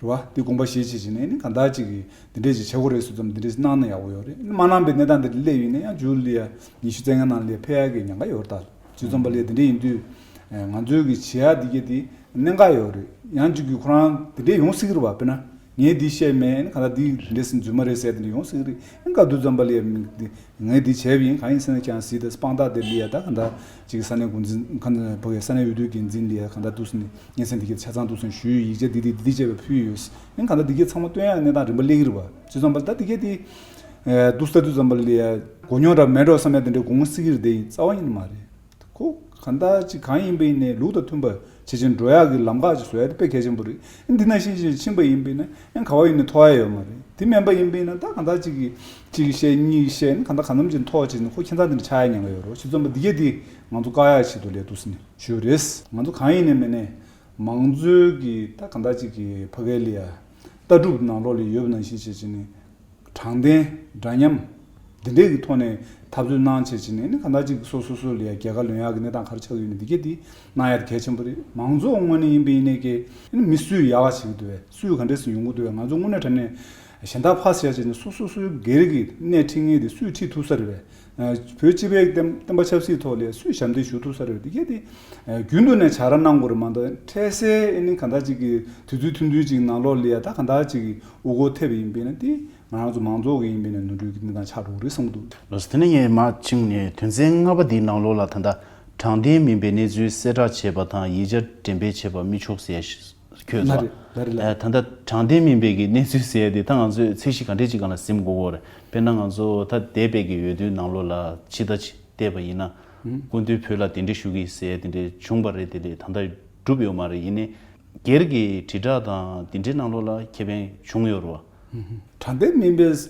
རེད་བ། འདི་དགོངས་པ་བཞེས་བྱེད་ཀྱི་ནས་ནི་གང་ལྟར་ཅིག་གི་འདི་འདྲས་ཅིག་བྱེད་དགོས་རེད་ཟེར་ཙམ་འདི་འདྲས་གནང་ན་ཡག་པོ་ཡོད་རེད། མ་གནང་པའི་གནས་སྟངས་འདི་འདྲ་སླེབས་ཡིན་ན་ཡང་མཇུག་ལ་ཡ་ཉི་ཤུ་རྩ་ལྔ་ནང་ལ་ཡ་ཕེབས་ཡག་གི་ཉེན་ཁ་ཡོད་རེད། ད་བྱས་ཙམ་པ་ལ་ཡ་འདི་འདྲས་ཡིན་དུས་ང་ཚོའི་གི་བྱེད་ཡག་འདི་གས་འདི་གནད་འགག་ཡོད་རེད། ཡང་གཅིག་གིས་ཁོ་རང་དེ་འདྲས་ཡོང་སྲིད་ཀྱི་རེད་བ། དཔེར་ན་ངས་འདི་བཤད་མེད་ནི་ག་ད་འདི་འདྲས་སེ་རྫུན་མ་རེད་ཟེར་དེ་འདྲས་ཡོང་སྲིད་ཀྱི་རེད། ཨ་ག་དུས་ཙམ་པ་ལ་ཡ་མི་འདི་ངས་འདི་བྱས་པ་ཡིན། གང་ཡིན་ཟེར་ན་ཁྱེད་རང་གཟིགས་དང་དཔང་རྟགས་དེ་ལ་ཡ་ད་ག་ད་ཅིག་ས་གནས་འགོ་འཛིན་ག་ད་ཕ་གིའི་ས་གནས་འོས་བསྡུ་འགན་འཛིན་ལ་ཡ་ག་ད་འདུག་སེ་ནི་སྙན་སེང་དེ་ག་ཆ་ཚང་འདུག་སེ་ཞུས་ཡིག་ཆ་འདི་འདི་འདི་འདི་བྱས་པ་ཕུལ་ཡོད། ཨ་ག་ད་འདི་ག་ཚང་མ་སྟོན་ཡ་གནས་སྟངས་རིམ་པ་སླེབས་ཀྱི་རེད་བ། བྱས་ཙམ་པ་ད་འདི་ག་འདི་འདུག་སེ་ད་དུས་ཙམ་པ་ལ་ཡ་གོ་མྱོང་ར་མེད་འགྲོ་བསམ་ཡ་དེ་འདྲས་གོ་མྱོང་སྲིད་ཀྱི་རེད། དེ་རྩ་བ་ཉིད་ནས་མ་རེད། ཁོ་གང་ལྟར་ཅིག་གང་ཡིན་པ་ཡིན་ནའི་ལུགས་དང་མཐུན་པ་བྱེད་ཅིང་འགྲོ་ཡག་གི་ལམ་ཁ་ཅིག་བཟོ་ཡ་དེ་དཔེ་གལ་ཆེན་པོ་རེད། ཨ་འདི་ནང་བཞིན་ཅིག་ཕྱིན་པ་ཡིན་པ་ཡིན་ན་ཨ་ག་བ་ཡིན་ནའི་ཐོགས་ཡ་ཡོད་མ་རེད། དེ་མིན་པ་ཡིན་པ་ཡིན་ན་ད་གང་ལྟར་ཅིག་གིས་གཅིག་གིས་བཤད་གཉིས་ཀྱིས་བཤད་ནི་གང་ལྟར་གང་འཚམ་ཅིག་ཐོགས་བྱས་ནས་ཁོ་ཁྱད་མཚར་དེ་འདྲ་ཆགས་ཡ་ཉེན་ཁ་ཡོད་རེད། བྱས་ཙམ་པ་འདི་གས་དེ་ང་ཚོ་བཀག་ཡ་ཆེད་དུ་ལས་འདུག་སེ་ནས་ཞུས་རེད། ང་ཚོ་གང་ཡིན་ནའི་མིན་ནའི་མང་གཙོའི་གི་ད་གང་ལྟར་ཅིག་གི་ཕ་གི་ལ་ཡ་ལྟ་གྲུབ་ནང་ལོགས་ལ་ཡོད་པ་ནང་བཞིན་བྱས་བྱས་ནས། དྲང་བདེན་འདྲ་མཉམ་འདི་འདྲས་ཀྱི་ཐོག་ནས་འཐབ་རྩོད་གནང་བྱས་བྱས་ནས་ནི་གང་ལྟར་ཅིག་སོ་སོ་སོ་ལ་ཡ་རྒྱལ་ཁ་ལོན་ཡག་གི་གནས་སྟངས་ག་རེ་ཆགས་ཀྱི་ཡོད་ན་འདི་གས་འདི་གནང་ཡ་དེ་གལ་ཆེན་པོ་རེད། མང་གཙོ་ངོས་ནས་ཡིན་པ་ཡིན་ནའི་གི་ནི་མི་སུས་ཡག་ག་བྱེད་ཀྱི་འདུག་བས། སུས་ག་འདྲས་སུ་ཡོང་གི་འདུག་བས། ང་ཚོ་དངོས་གནས་དྲང་གནས་གཞན་དག་ཕར་བཞག་བྱས་ནས་སོ་སོ་སོའི་སྒེར་གྱི་སྣེ་ཁྲིད་མཁན་དེ་སུས་ཁྲིད་ཐུབ་ས་རེད་བས། བོད་སྤྱི་པའི་བསྟན་བསྟན་པ་ཆབ་སྲིད་ཐོག་ལ་སུས་ཞབས་འདེགས་ཞུ་ཐུབ་ས་རེད། འདི་གས་དེ་རྒྱུན་དུ་ནས་བྱ་ར་གནང་དགོས་རེད་མ་གཏོགས་འཕྲལ་སེལ་ཨེ་ནི་གང་ལྟར་ཅིག་གི་དུས་ཚོད་ཐུང་ཐུང་ཅིག་ནང་ལོགས་ལ་ཡ་ད་གང་ལྟར་ཅིག་གི་དབུ་སྐོར་ཐེབས་ཡིན་པས་ན་དེ་ང་རང་ཚོ་མང་ཚོགས་ཀྱི་ཡིན་པས་ན་ནོར་འཁྲུལ་གྱི་གནས་སྟངས་ཆགས་འགྲོ་གི་རེད་བསམ་གྱི་འདུག་ལགས་སོ། དེ་ནས་ངས་མར་ཕྱིན་ནས་དོན་ཚན་ལྔ་པ་འདིའི་ནང་ལོགས་ལ་ད་ལྟ་དྲང་བདེན་མིན་པའི་གནས་ཚུལ་གསལ་བསྒྲགས་བྱེད་པ་དང་ཡིག་ཆ་འགྲེམས་སྤེལ་བྱེད་པ་མི་ཆོག་ཟེར་ཡ་ཞིག་ཁྱོད་ལ་ཚོ་རེད་ལ་རེད་ལ། ཨ་ད་ལྟ་དྲང་བདེན་མིན་པའི་གི་གནས་ཚུལ་ཟེར་ཡ་དེ་ད་ང་ཚོས་ཚད་གཞི་ག་འདྲས་ཅིག་སྒང་ལ་ཟིན་དགོས་ཀྱི་རེད། དཔེར་ན་ང་ཚོ་ད་འདས་པའི་གི་འོས་བསྡུའི་ནང་ལོགས་ལ་ཕྱི་ཟླ་གཅིག་བལྟས་པ་ཡིན་ན་སྐུ་མདུན་བོད་ལ་གདན་འདྲེན་ཞུ་གི་ཟེར་ཡ་དེ་འདྲས་བྱུང་བ་རེད། དེ་ལས་ད་ལྟ་གྲུབ་ཡོད་མ་རེད། ཡིན་ནའི་སྒེར་གྱི་དྲིལ་བསྒྲགས་དང་དེ་འདྲའི་ནང་ལོགས་ལ་ཁེ་ཕན་བྱུང་ཡོད་རེད་བ། དྲང་བདེན་མིན་པའི་གནས་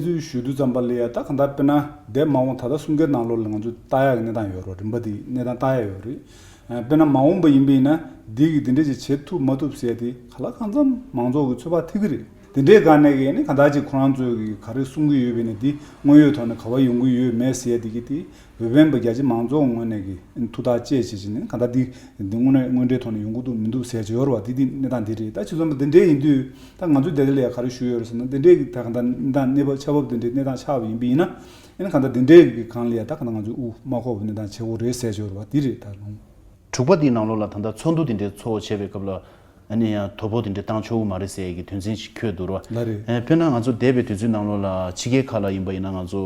ཚུལ་ཞུ་དུས་ཙམ་པ་ལ་ཡ་ད་གང་ལྟར་དཔེར་ན་འདས་མ་འོངས་ད་ལྟ་གསུམ་ཀའི་ནང་ལོགས་ལ་ང་ཚོས་ལྟ་ཡག་གི་གནས་སྟངས་ཡོད་རེད། རིམ་པ་དེ་གནས་སྟངས་ལྟ་ཡག་ཡོད་རེད། དཔེར་ན་མ་འོངས་པ་ཡིན་པ་ཡིན་ན་འདི་གི་འདི་འདྲས་ཅིག་བྱེད་ཐུབ་མ་ཐུབ་ཟེར་དེ་ག་ལ་གང་འཚམ་མང་ཚོགས་ཀྱི་ཚོད་དཔག་ཐེབས་ཀྱི་རེད། དེ་འདྲའི་སྒང་ནས་ཀྱི་ནི་གང་ལྟར་ཅིག་ཁོ་རང་ཚོས་ཀྱི་ག་རེ་གསུང་གི་ཡོད་པས་ནི་འདི་དངོས་ཡོད་ཐོག་ནས་ག་བ་ཡོང་གི་ཡོད་མེད་ཟེར་དེ་གི་དེ་བོད་བོད་པ་རྒྱ་ཆེ་མང་ཚོགས་ངོས་ནས་ཀྱི་ཐུགས་ཐག་བཅད་བྱས་ཀྱི་ནི་གང་ལྟར་འདི་འདི་དངོས་གནས་དངོས་འབྲེལ་ཐོག་ནས་ཡོང་གི་འདུག་མི་འདུག་ཟེར་གྱི་ཡོད་རེད་བ། འདི་འདི་གནས་སྟངས་འདི་རེད། ད་ཅི་ཙམ་པ་འདི་འདྲའི་ཡིན་དུས་ད་ང་ཚོས་འདི་འདི་ལ་ཡ་ག་རེ་ཞུ་ཡོད་རེད་ཟེར་ན་འདི་འདྲའི་གི་ད་གང་ལྟར་གནས་སྟངས་གནས་བབ་ཆ་བབ་འདི་འདྲའི་གནས་སྟངས་ཆགས་པ་ཡིན་པ་ཡིན་ན་ཨེ་ནི་གང་ལྟར་འདི་འདྲའི་གི་སྒང་ལ་ཡ་ད་གང་ལྟར་ང་ཚོས་དབུ་མ་འཁོར་བའི་གནས་སྟངས་བྱེད་དགོས་རེད་ཟེར་གྱི་ཡོད་རེད་བ། འདི་རེད་ད་ལོང་། དྲུག་པ་འདིའི་ནང་ལོགས་ལ་ད་ལྟ་ཚོགས་འདུ་དེ་འདྲའི་ཚོགས་བྱས་པའི་སྐབས་ལ་ཨ་ནི་ཡང་དོ་ཕོག་དེ་འདྲའི་བཏང་ཆོག་གི་མ་རེད་ཟེར་ཡས་ཀྱི་དོན་ཚན་ཞིག་འཁོད་འདུག་ར། ལ་རེད། ཨེ་དཔེར་ན་ང་ཚོ་འདས་པའི་དུས་ཚོད་ནང་ལོགས་ལ་ཕྱི་རྒྱལ་ཁག་ལ་ཡིན་པ་ཡིན་ན་ང་ཚོ་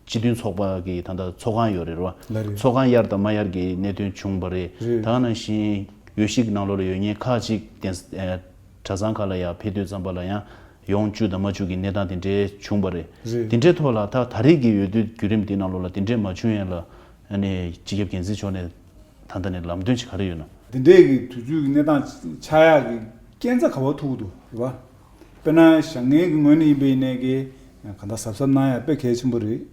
སྤྱི་མཐུན་ཚོགས་པ་གི་ད་ལྟ་ཚོགས་ཁང་ཡོད་རེད་ར། ལ་རེད། ཚོགས་ཁང་གཡར་དང་མ་གཡར་གྱི་གནད་དོན་བྱུང་བ་རེད། རེད། ད་ག་ནང་བཞིན་འོས་གཞི་གི་ནང་ལོགས་ལ་ཡོད་མཁན་ཁག་ཅིག་གདན་ས་ཨེ་གྲྭ་ཚང་ཁག་ལ་ཡང་ཕེབས་དུས་ཙམ་པ་ལ་ཡང་ཡོང་བཅུག་དང་མ་བཅུག་གི་གནས་སྟངས་དེ་འདྲའི་བྱུང་བ་རེད། རེད། དེ་འདྲའི་ཐོག་ལ་ད་ད་རེས་ཀྱི་འོས་བསྡུ་བརྒྱུད་རིམ་དེ་ནང་ལོགས་ལ་དེ་འདྲའི་མ་བྱུང་ཡས་ལ་ ཨ་ནི་སྤྱི་ཁྱབ་འགན་འཛིན་མཆོག་ནས་ད་ལྟ་ནས་ལམ་སྟོན་ཅིག་ག་རེ་ཡོད་ན། འདི་འདྲའི་གི་དུས་ཚོད་ཀྱི་གནས་སྟངས་ཆགས་ཡག་གི་རྐྱེན་རྩ་ག་པར་ཐུག་གི་འདུག་རེད་བ། དཔེར་ན་བཞག་ངེས་ཀྱི་ངོས་ནས་ཡིན་པ་ཡིན་ནའི་གི་གང་ལྟར་གཟབ་གཟབ་གནང་ཡག་དཔེ་གལ་ཆེན་པོ་རེད།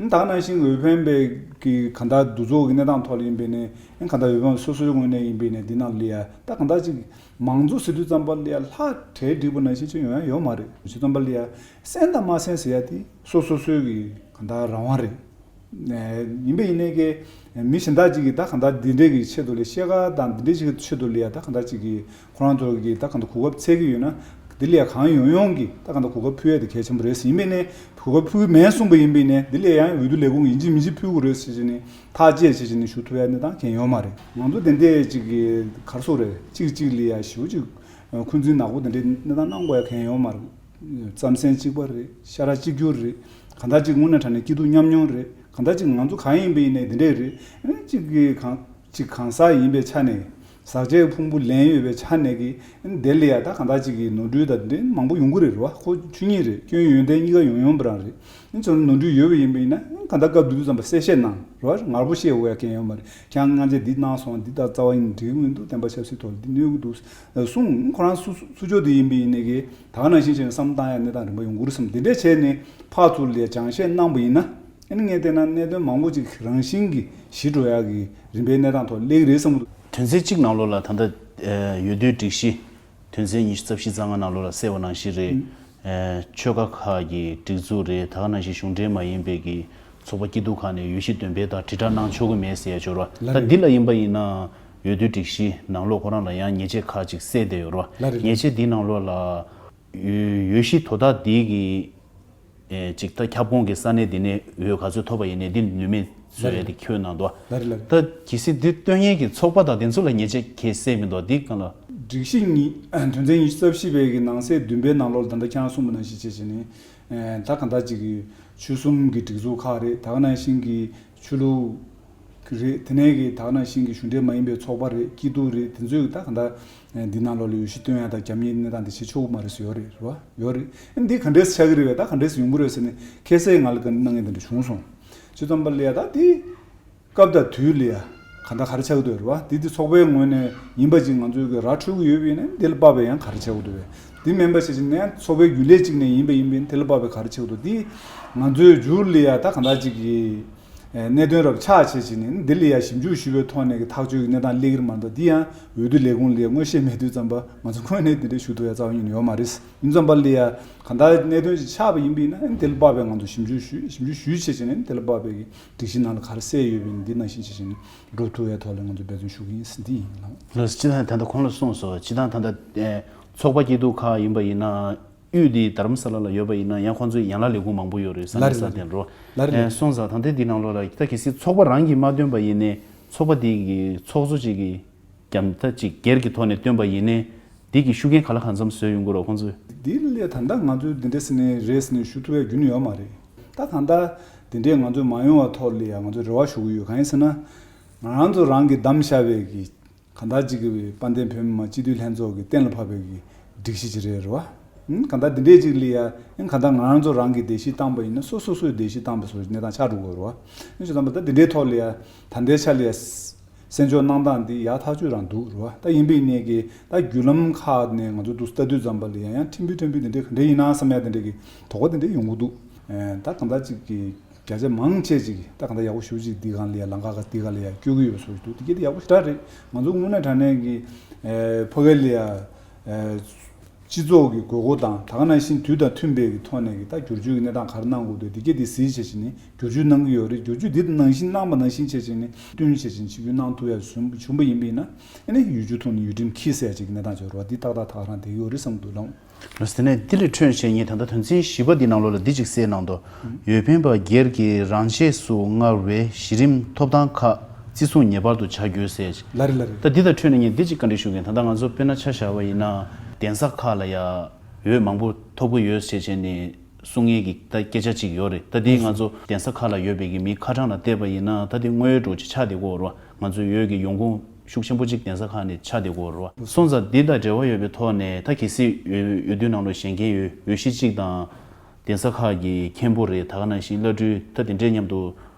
ད་ག་ནང་བཞིན་འོས་འཕེན་པའི་གི་གང་ལྟར་འདུ་ཚོགས་ཀྱི་གནས་སྟངས་ཐོག་ལ་ཡིན་པ་ཡིན་ནའི་གང་ལྟར་འོས་འཕེན་སོ་སོའི་ངོས་ནས་ཡིན་པ་ཡིན་ནའི་འདི་ནང་ལ་ཡ་ད་གང་ལྟར་ཅིག་མང་གཙོ་ཟེར་དུས་ཙམ་པ་ལ་ཡ་ལྷ་གྲལ་བསྒྲིགས་པ་ནང་བཞིན་ཅིག་ཡོང་ཡ་ཡོད་མ་རེད། དུས་ཙམ་པ་ལ་ཡ་གསན་དང་མ་གསན་ཟེར་ཡ་དེ་སོ་སོ་སོའི་གི་གང་ལྟར་རང་དབང་རེད། ཡིན་པ་ཡིན་ནའི་གི་མི་གཞན་དག་ཅིག་གིས་ད་གང་ལྟར་འདི་འདྲའི་གི་ཆེད་དུ་ལ་བཤད་ག་དང་འདི་འདྲའི་ཅིག་གི་ཆེད་དུ་ལ་ཡ་ད་གང་ལྟར་ཅིག་གི་ཁོ་རང་ཚོ་གི་ད་གང་ལྟར་གོ་སྐབས་འཚོལ་གི་ཡོད་ན་འདི་ལ་ཡ་གང་ཡོང་ཡོང་གི་ད་གང་ལྟར་གོ་སྐབས་ཕུལ་ཡ་དེ་གལ་ཆེན་པོ་རེད། ཡིན་པ་ཡིན་ནའི་གོ་སྐབས་ཕུལ་གི་མེད་གསུངས་པ་ཡིན་པ་ཡིན་ནའི་འདི་ལ་ཡང་འོས་བསྡུ་ལས་ཁུངས་ཡིན་གཅིག་མིན་གཅིག་ཕུལ་དགོས་རེད་ཟེར་བྱས་ནས་ཐག་བཅད་བྱས་བྱས་ནས་ཞུ་ཐུབ་ཡ་གནས་སྟངས་གང་ཡོད་མ་རེད། ང་ཚོ་དེ་འདྲའི་ཅིག་གི་ག་རེ་ཟེར་དགོས་རེད། གཅིག་གཅིག་ལ་ཡ་ཞེ་པོ་ཅིག་འཁོན་འཛིན་ནག་པོ་དེ་འདྲའི་གནས་སྟངས་གནང་དགོས་ཡ་གང་ཡོད་མ་རེད། རྩམ་ཟན་གཅིག་པ་རེད། ཤ་ཁྲག་གཅིག་གྱུར་རེད། གང་ལྟར་ཅིག་དངོས་གནས་དྲང་གནས་སྐྱིད་སྡུག་མཉམ་མྱོང་རེད། གང་ལྟར་ཅིག་ང་ཚོ་གང་ཡིན་པ་ཡིན་ནའི་འདི་འདྲས་རེད། ཨ་ནི་གཅིག་གི་གང་ཅིག་གང་ཟག་ཡིན་པའི་ཆ་ནས་ཟག་བཅས་ཕུང་པོ་ལེན་ཡོད་པའི་ཆ་ནས་ཀྱི་ཨ་ནི་དེ་ལ་ཡ་ད་གང་ལྟར་ཅིག་གི་ནོར་འཁྲུལ་དང་འདི་འདྲས་མང་པོ་ཡོང་གི་རེད་རེད་བ། ཁོ་ཆོས་ཉིད་རེད། སྐྱོན་ཡོན་ཏན་གཉིས་ཀ་ཡོང་ཡོང་པ་རང་རེད། ཨ་ནི་ཚོ་ནོར་འཁྲུལ་ཡོད་པ་ཡིན་པ་ཡིན་ན་ཨ་ནི་གང་ལྟར་སྐབས་དུས་ཙམ་པ་གསལ་བཤད་གནང་རེད་བ། ངར་པོ་བཤད་འོས་ཡ་གང་ཡོད་མ་རེད། ཁྱེད་རང་སྔ་རྗེས་འདི་གནང་སོང་། འདི་ད་རྩ་བ་ཡིན་འགྲིག་གི་མི་འདུག་བདེན་པ་ཆབ་སྲིད་ཐོག་ལ་འདི་གནོད་གི་འདུག་གསུངས། ཁོ་རང་སུ་སུ་ཆོག་དེ་ཡིན་པ་ཡིན་ནའི་གི་ད་ག་ནང་བཞིན་བྱས་ནས་བསམ་བློ་བཏང་ཡ་གནས་སྟངས་རིམ་པ་ཡོང་གི་རེད་བསམ། དེ་འདྲས་བྱས་ནས་ཕར་ཚུར་ལ་སྦྱང་བཤད་གནང་པ་ཡིན་ན་ཨ་ནི་ངས་བལྟས་ན་གནད་དོན་མང་པོ་ཅིག་རང་བཞིན་གྱིས་ཞི་འགྲོ་ཡག་གི་རིམ་པའི་གནས་སྟངས་ཐོག་སླེབས་ཀྱི་རེད་བསམ་གི་འདུག་དོན་ཚན་གཅིག་ནང་ལོགས་ལ་ད་ལྟ་ཨ་འོས་བསྡུའི་སྒྲིག་གཞི་དོན་ཚན་ཉི་ཤུ་རྩ་བཞི་རྩ་ལྔ་ནང་ལོགས་ལ་གསལ་བ་ནང་བཞིན་རེད། ཨ་ཆོལ་ཁ་ཁག་གི་སྒྲིག་འཛུགས་རེད། ད་ག་ནང་བཞིན་གཞུང་འབྲེལ་མ་ཡིན་པའི་གི་ཚོགས་པ་སྐྱིད་སྡུག་ཁག་ནས་འོས་གཞི་འདོན་སྤེལ་དང་དྲིལ་བསྒྲགས་གནང་ཆོག་གི་མེད་ཟེར་ཡ་ཅིག་ཡོད་རེད་བ། ལགས་ད་རེད། འདི་ལ་ཡིན་པ་ཡིན་ན་འོས་བསྡུའི་སྒྲིག་གཞི་ནང་ལོགས་ཁོ་རང་ལ་ཡང་ཉེས་ཆད་ཁག་ཅིག་གསལ་བསྡད་ཡོད་རེད་བ། ལགས་རེད། ཉེས་ཆད་འདི་ནང་ལོགས་ལ་འོས་འོས་གཞི་དོ་བདག་འདི་གི་ཨེ་ཅིག་ད་ཁྱབ་ཁོངས་ཀྱི་ས་གནས་འདི་ནས་འོས་ག་ཚོད་ཐོབ་པ་ཡིན་ནའི་འདི་ནུས་མེད་བཟོ་ཡ་དེ་ཁྱོན་གནང་འདུག་ལ་རེད་ལ་རེད། ད་གལ་སྲིད་འདི་སྟོན་མཁན་གྱི་ཚོགས་པ་དང་དེ་ཚོ་ལ་ཉེས་ཆད་ཁས་གསལ་མི་འདུག་འདི་གང་ལ། སྒྲིག་གཞི་ཉི་དོན་ཚན་ཉི་ཤུ་རྩ་བཞི་པའི་གི་ནང་གསེས་བདུན་པའི་ནང་ལོགས་ལ་ད་ལྟ་ཁྱེད་རང་གསུངས་པ་ནང་བཞིན་བྱས་བྱས་ནས་ད་གང་ལྟར་ཅིག་གི་ཆོལ་གསུམ་གྱི་སྒྲིག་འཛུགས་ཁག་རེད། ད་ག་ནང་བཞིན་གྱི་ཆོས་ལུགས་རེད། དེ་ནས་གི་ད་ག་ནང་བཞིན་གྱི་གཞུང་འབྲེལ་མ་ཡིན་པའི་ཚོགས་པ་རེད། སྐྱིད་སྡུག་རེད། དེ་ཚོས་ད་ག་འདྲ་འདི་ནང་ལོགས་ལ་འོས་གཞི་བཏོན་ཡ་དང་རྒྱབ་གཉེར་གནས་སྟངས་དེ་བྱེད་ཆོག་གི་མ་རེད་ཟེར་ཡོད་རེད། རེད་བ། ཡོད་རེད། ཨ་འདི་ག་འདྲས་ཆགས་ཀྱི་རེད་བས། ད་ག་འདྲས་ཡོང་གི་རེད་ཟེར་ནས་ཁ་གསལ་ང་ལ་ག་གནང་མཁན་དེ་འདྲ་བྱུང་སོང་། བྱས་ཙམ་པ་ལ་ཡ་ད་འདི་སྐབས་དང་དུས་ལ་ཡ་ག་འདྲ་ག་རེ་ཆགས་ཀྱི་འདུག་རེད་བ། འདི་འདི་ཚོགས་པའི་ངོས་ནས་ཡིན་པ་ཅིག་ང་ཚོའི་གི་ར་འཕྲོད་ཀྱི་ཡོད་པ་ཡིན་ན་འདི་ལ་དཔག་པའི་ཡང་ག་རེ་ཆགས་ཀྱི་འདུག་བས། འདི་མིན་པ་ཞིག་ཅིག་ནས་ཚོགས་པའི་རྒྱུན་ལས་ཅིག་ནས་ཡིན་པ་ཡིན་པ་ཡིན་འདི་ལ་དཔག་པའི་ག་རེ་ཆགས་ཀྱི་འདུག་འདི་ང་ཚོའི་མཇུག་ལ་ཡ་ད་ག་འདྲ་ཅིག་གི་གནད་དོན་རབ་ཆགས་བྱས་ཕྱིན་ནས་འདི་ལ་ཡང་ཞིབ་འཇུག་ཞུས་པའི་ཐོག་ནས་ཀྱི་ཐག་གཅོད་ཀྱི་གནས་སྟངས་སླེབས་ཀྱི་རེད་མ་གཏོགས། འདི་ཡང་འོས་བསྡུ་ལས་ཁུངས་ལ་མངོན་ཤེས་མེད་དུས་ཙམ་པ་ང་ཚོ་ངོས་ནས་འདི་འདྲའི་ཞུ་ཐུབ་ཡ་རྩ་བ་ཉིད་ནས་ཡོད་མ་རེད། ཡིན་ཙམ་པ་ལ་ཡང་གང་ལྟར་གནད་དོན་ཞིག་ཆགས་པ་ཡིན་པ་ཡིན་ན་འདི་ལ་དཔག་པའི་ང་ཚོ་ཞིབ་འཇུག་ཞུས། ཞིབ་འཇུག་ཞུས་བྱས་བྱས་ནས་འདི་ལ་དཔག་པའི་གི་སྒྲིག་གཞི་ནང་ལ་ག་རེ་གསལ་ཡོད་པ་ཡིན་ན་འདི་ནང་བཞིན་བྱས་བྱས་ནས་འགྲོ་ཐུབ་ཡ་ཐོག་ལ་ང་ཚོ་འབད་བརྩོན་ཞུ་གི་ཡིན་ཟེར་འདི་ཡིན་ལགས། ལགས་སོ། སྤྱིར་བཏང་ད་ལྟ་ཁོང་ལ་གསུངས་སོང་། སྤྱིར་བཏང་ད་ལྟ་ཚོགས་པ་སྐྱིད་སྡུག་ཁག་ཡིན་པ་ཡིན་ན། དབུས་འདི་རྡ་རམ་ས་ལ་ལ་ཡོད་པ་ཡིན་ན་ཡང་ཁོང་ཚོའི་ཡན་ལག་ལས་ཁུངས་མང་པོ་ཡོད་རེད། ས་གནས་ལ་རེད། ས་ལ་གནས་རེད། རོ། ལ་རེད། ཨེ་སོང་ཙང་ད་ལྟའི་འདི་ནང་ལོགས་ལ་ད་གལ་སྲིད་ཚོགས་པ་རང་གིས་མ་བཏོན་པ་ཡིན་ནའི་ཚོགས་པ་འདི་གི་ཚོགས་གཙོ་གཅིག་གིས་རྒྱ་ད་ཅིག་སྒེར་གྱི་ཐོག་ནས་བཏོན་པ་ཡིན་ནའི་འདི་གི་ཤུགས་རྐྱེན་ག་ལ་གང་འཚམ་བཟོས་ཡོང་གི་རོ་ཁོང་ཚོས། འདི་ལས་ད་ལྟ་ང་ཚོས་འདི་འདྲ་ཟེར་ནས་རེད་ཟེར་ནས་ཞུ་ཐུབ་པའི་རྒྱུ་ནི་ཡོད་མ་རེད། ད་གང་ལྟར་འདི་འདྲས་ང་ཚོས་མ་ཡོང་བ་ཐོག་ལ་ཡང་ང་ཚོས་རེ་བ་ཞུ་གི་ཡོད། གང་ཡིན་ཟེར་ན་ང་རང་ཚོ་རང་གིས་བདམས་བཞག་པའི་གི་གང་ལྟར་ཅིག་གི་དཔལ་ལྡན་བོད་མི་མང་སྤྱི་འཐུས་ལྷན་ཚོགས་ཀྱི་གཏན་ལ་ཕབ་པའི་གི་སྒྲིག་གཞི་ཅིག་རེད། རེད་བ། ཨང་། གང་ལྟར་འདི་འདྲས་ཅིག་ལ་ཡ་ཨང་གང་ལྟར་ང་རང་ཚོ་རང་གི་བརྡལ་བཤིག་བཏང་པ་ཡིན་ན་སོ་སོ་སོས་བརྡལ་བཤིག་བཏང་པའི་བཟོ་འདྲའི་གནས་སྟངས་ཆགས་འགྲོ་གི་རེད་བ། ཨང་། བྱས་ཙང་ད་འདི་འདྲའི་ཐོག་ལ་ཡ་ད་ལྟའི་ཆ་ལ་ཡ་གསན་འཇོག་གནང་སྟངས་འདི་ཡག་ཐག་ཆོད་རང་འདུག་རེད་བ། ད་ཡིན་པའི་ནས་ཀྱི་ད་བརྒྱུད་ལམ་ཁག་ནས་ང་ཚོ་འདུག་ལྟ་དུས་ཙམ་པ་ལ་ཡ་ཡང་ཕྲན་བུ་ཕྲན་བུ་འདི་འདྲས་ག་འདྲས་ཡིན་ན་བསམ་ཡ་འདི་འདྲས་ཀྱི་དོགས་པ་འདི་འདྲས་ཡོང་གི་འདུག་ཨེ། ད་གང་ལྟར་ཅིག་གི་བརྒྱ་ཆ་མང་ཆེ་ཅིག་ད་གང་ལྟར་ཡག་པོ་ཞེ་པོ་ཅིག་འདི་སྒང་ལ་ཡ་ལམ་ཁ་ཁ་འདི་སྒང་ལ་ཡ་སྐྱོད་ཀྱི་ཡོད་པ་བཟོ་ཞིག་འདུག་འདི་གལ་ཏེ་ཡག་པོ་ཞེ་དྲག་རེད། ང་ཚོ་དངོས་གནས་དྲང་གནས་ཀྱི་ཨེ་ཕ་གི་ལ་ཡ་ཨེ་སྤྱི་ཚོགས་ཀྱི་དགོས་མཁོ་དང་ད་ག་ནང་བཞིན་དུས་དང་མཐུན་པའི་གི་ཐོག་ནས་ཀྱི་ད་བསྒྱུར་བཅོས་ཀྱི་གནས་སྟངས་ག་རེ་གནང་དགོས་འདུག་འདི་གལ་ཏེ་གཟིགས་བྱས་བྱས་ནས་བསྒྱུར་བཅོས་གནང་གི་ཡོད་རེད། བསྒྱུར་བཅོས་འདི་ནང་བཞིན་གནང་པ་ནང་བཞིན་བྱས་བྱས་ནས་བསྟུན་བྱས་བྱས་ནས་ཆིབས་བསྒྱུར་གནང་ཐུབ་ཡ་བྱུང་བྱུང་པ་ཡིན་པ་ཡིན་ན་ཨ་ནི་ཡུལ་གྲུ་ཐོག་ནས་ཡུལ་ཁྲིམས་འཁྱེར་ཟེར་ཡ་ཅིག་གི་གནས་སྟངས་ཅིག་ཡོད་རེད་བ། འདི་ཏག་ཏག་ད་ག་རང་བསྡད་ཡོད་རེད་བསམ་གྱི་འདུག་ལགས། ལགས་སོ། དེ་ནས་འདི་ལས་འཕྲོས་བྱས་ངས་ད་ལྟ་དོན་ཚན་བཞི་པ་འདི་ནང་ལོགས་ལ་འདི་གཅིག་གསལ་གནང་འདུག་འོས་འཕེན་པ་སྒེར་གྱི་རང་ཆས་སུ་མངའ་བའི་གཞི་རིམ་ཐོབ་ཐང་ཁག་བརྩི་སྲུང་ངེས་པར་དུ་བྱ་དགོས་ཟེར། ལ་རེད་ལ་རེད། ད་འདི་དང་འཕྲོས་ནས་ངས་འདི་གཅིག་བཀའ་འདྲི་ཞུ་གི་ཡིན། ད་ལྟ་ང་ཚོ་དཔེར་ན་ཆ་བཞག་པ་ཡིན་ན་གདན་ས་ཁག་ལ་ཡ་འོས་མང་པོ་ཐོབ་ཀྱི་ཡོད་ཟེར་བྱས་ནས་གསུང་མཁན་གྱི་ད་སྐད་ཆ་གཅིག་ཡོད་རེད། ད་འདི་ང་ཚོ་གདན་ས་ཁག་ལ་ཡོད་པའི་གི་མི་ཁ་གྲངས་ལ་བལྟས་པ་ཡིན་ན་ད་འདི་དངོས་ཡོད་འདྲ་ཅིག་ཆགས་བསྡད་ཀྱི་ཡོད་རེད་བ། ང་ཚོའི་འོས་ཀྱི་ཡོང་ཁུངས་ཤུགས་ཆེན་པོ་གཅིག་གདན་ས་ཁག་ནས་ཆགས་བསྡད་ཀྱི་ཡོད་རེད་བ། སོང་ཙང་འདི་དང་འབྲེལ་བ་ཡོད་པའི་ཐོག་ནས་ད་གལ་སྲིད་འོས་འོས་བསྡུ་ནང་ལ་བཞེངས་མཁན་འོས་འོས་གཞི་གཅིག་དང་གདན་ས་ཁག་གི་མཁན་པོ་རེད། ད་ག་ནང་བཞིན་བླ་སྤྲུལ་ད་དེ་འདྲའི་མཉམ་དུ་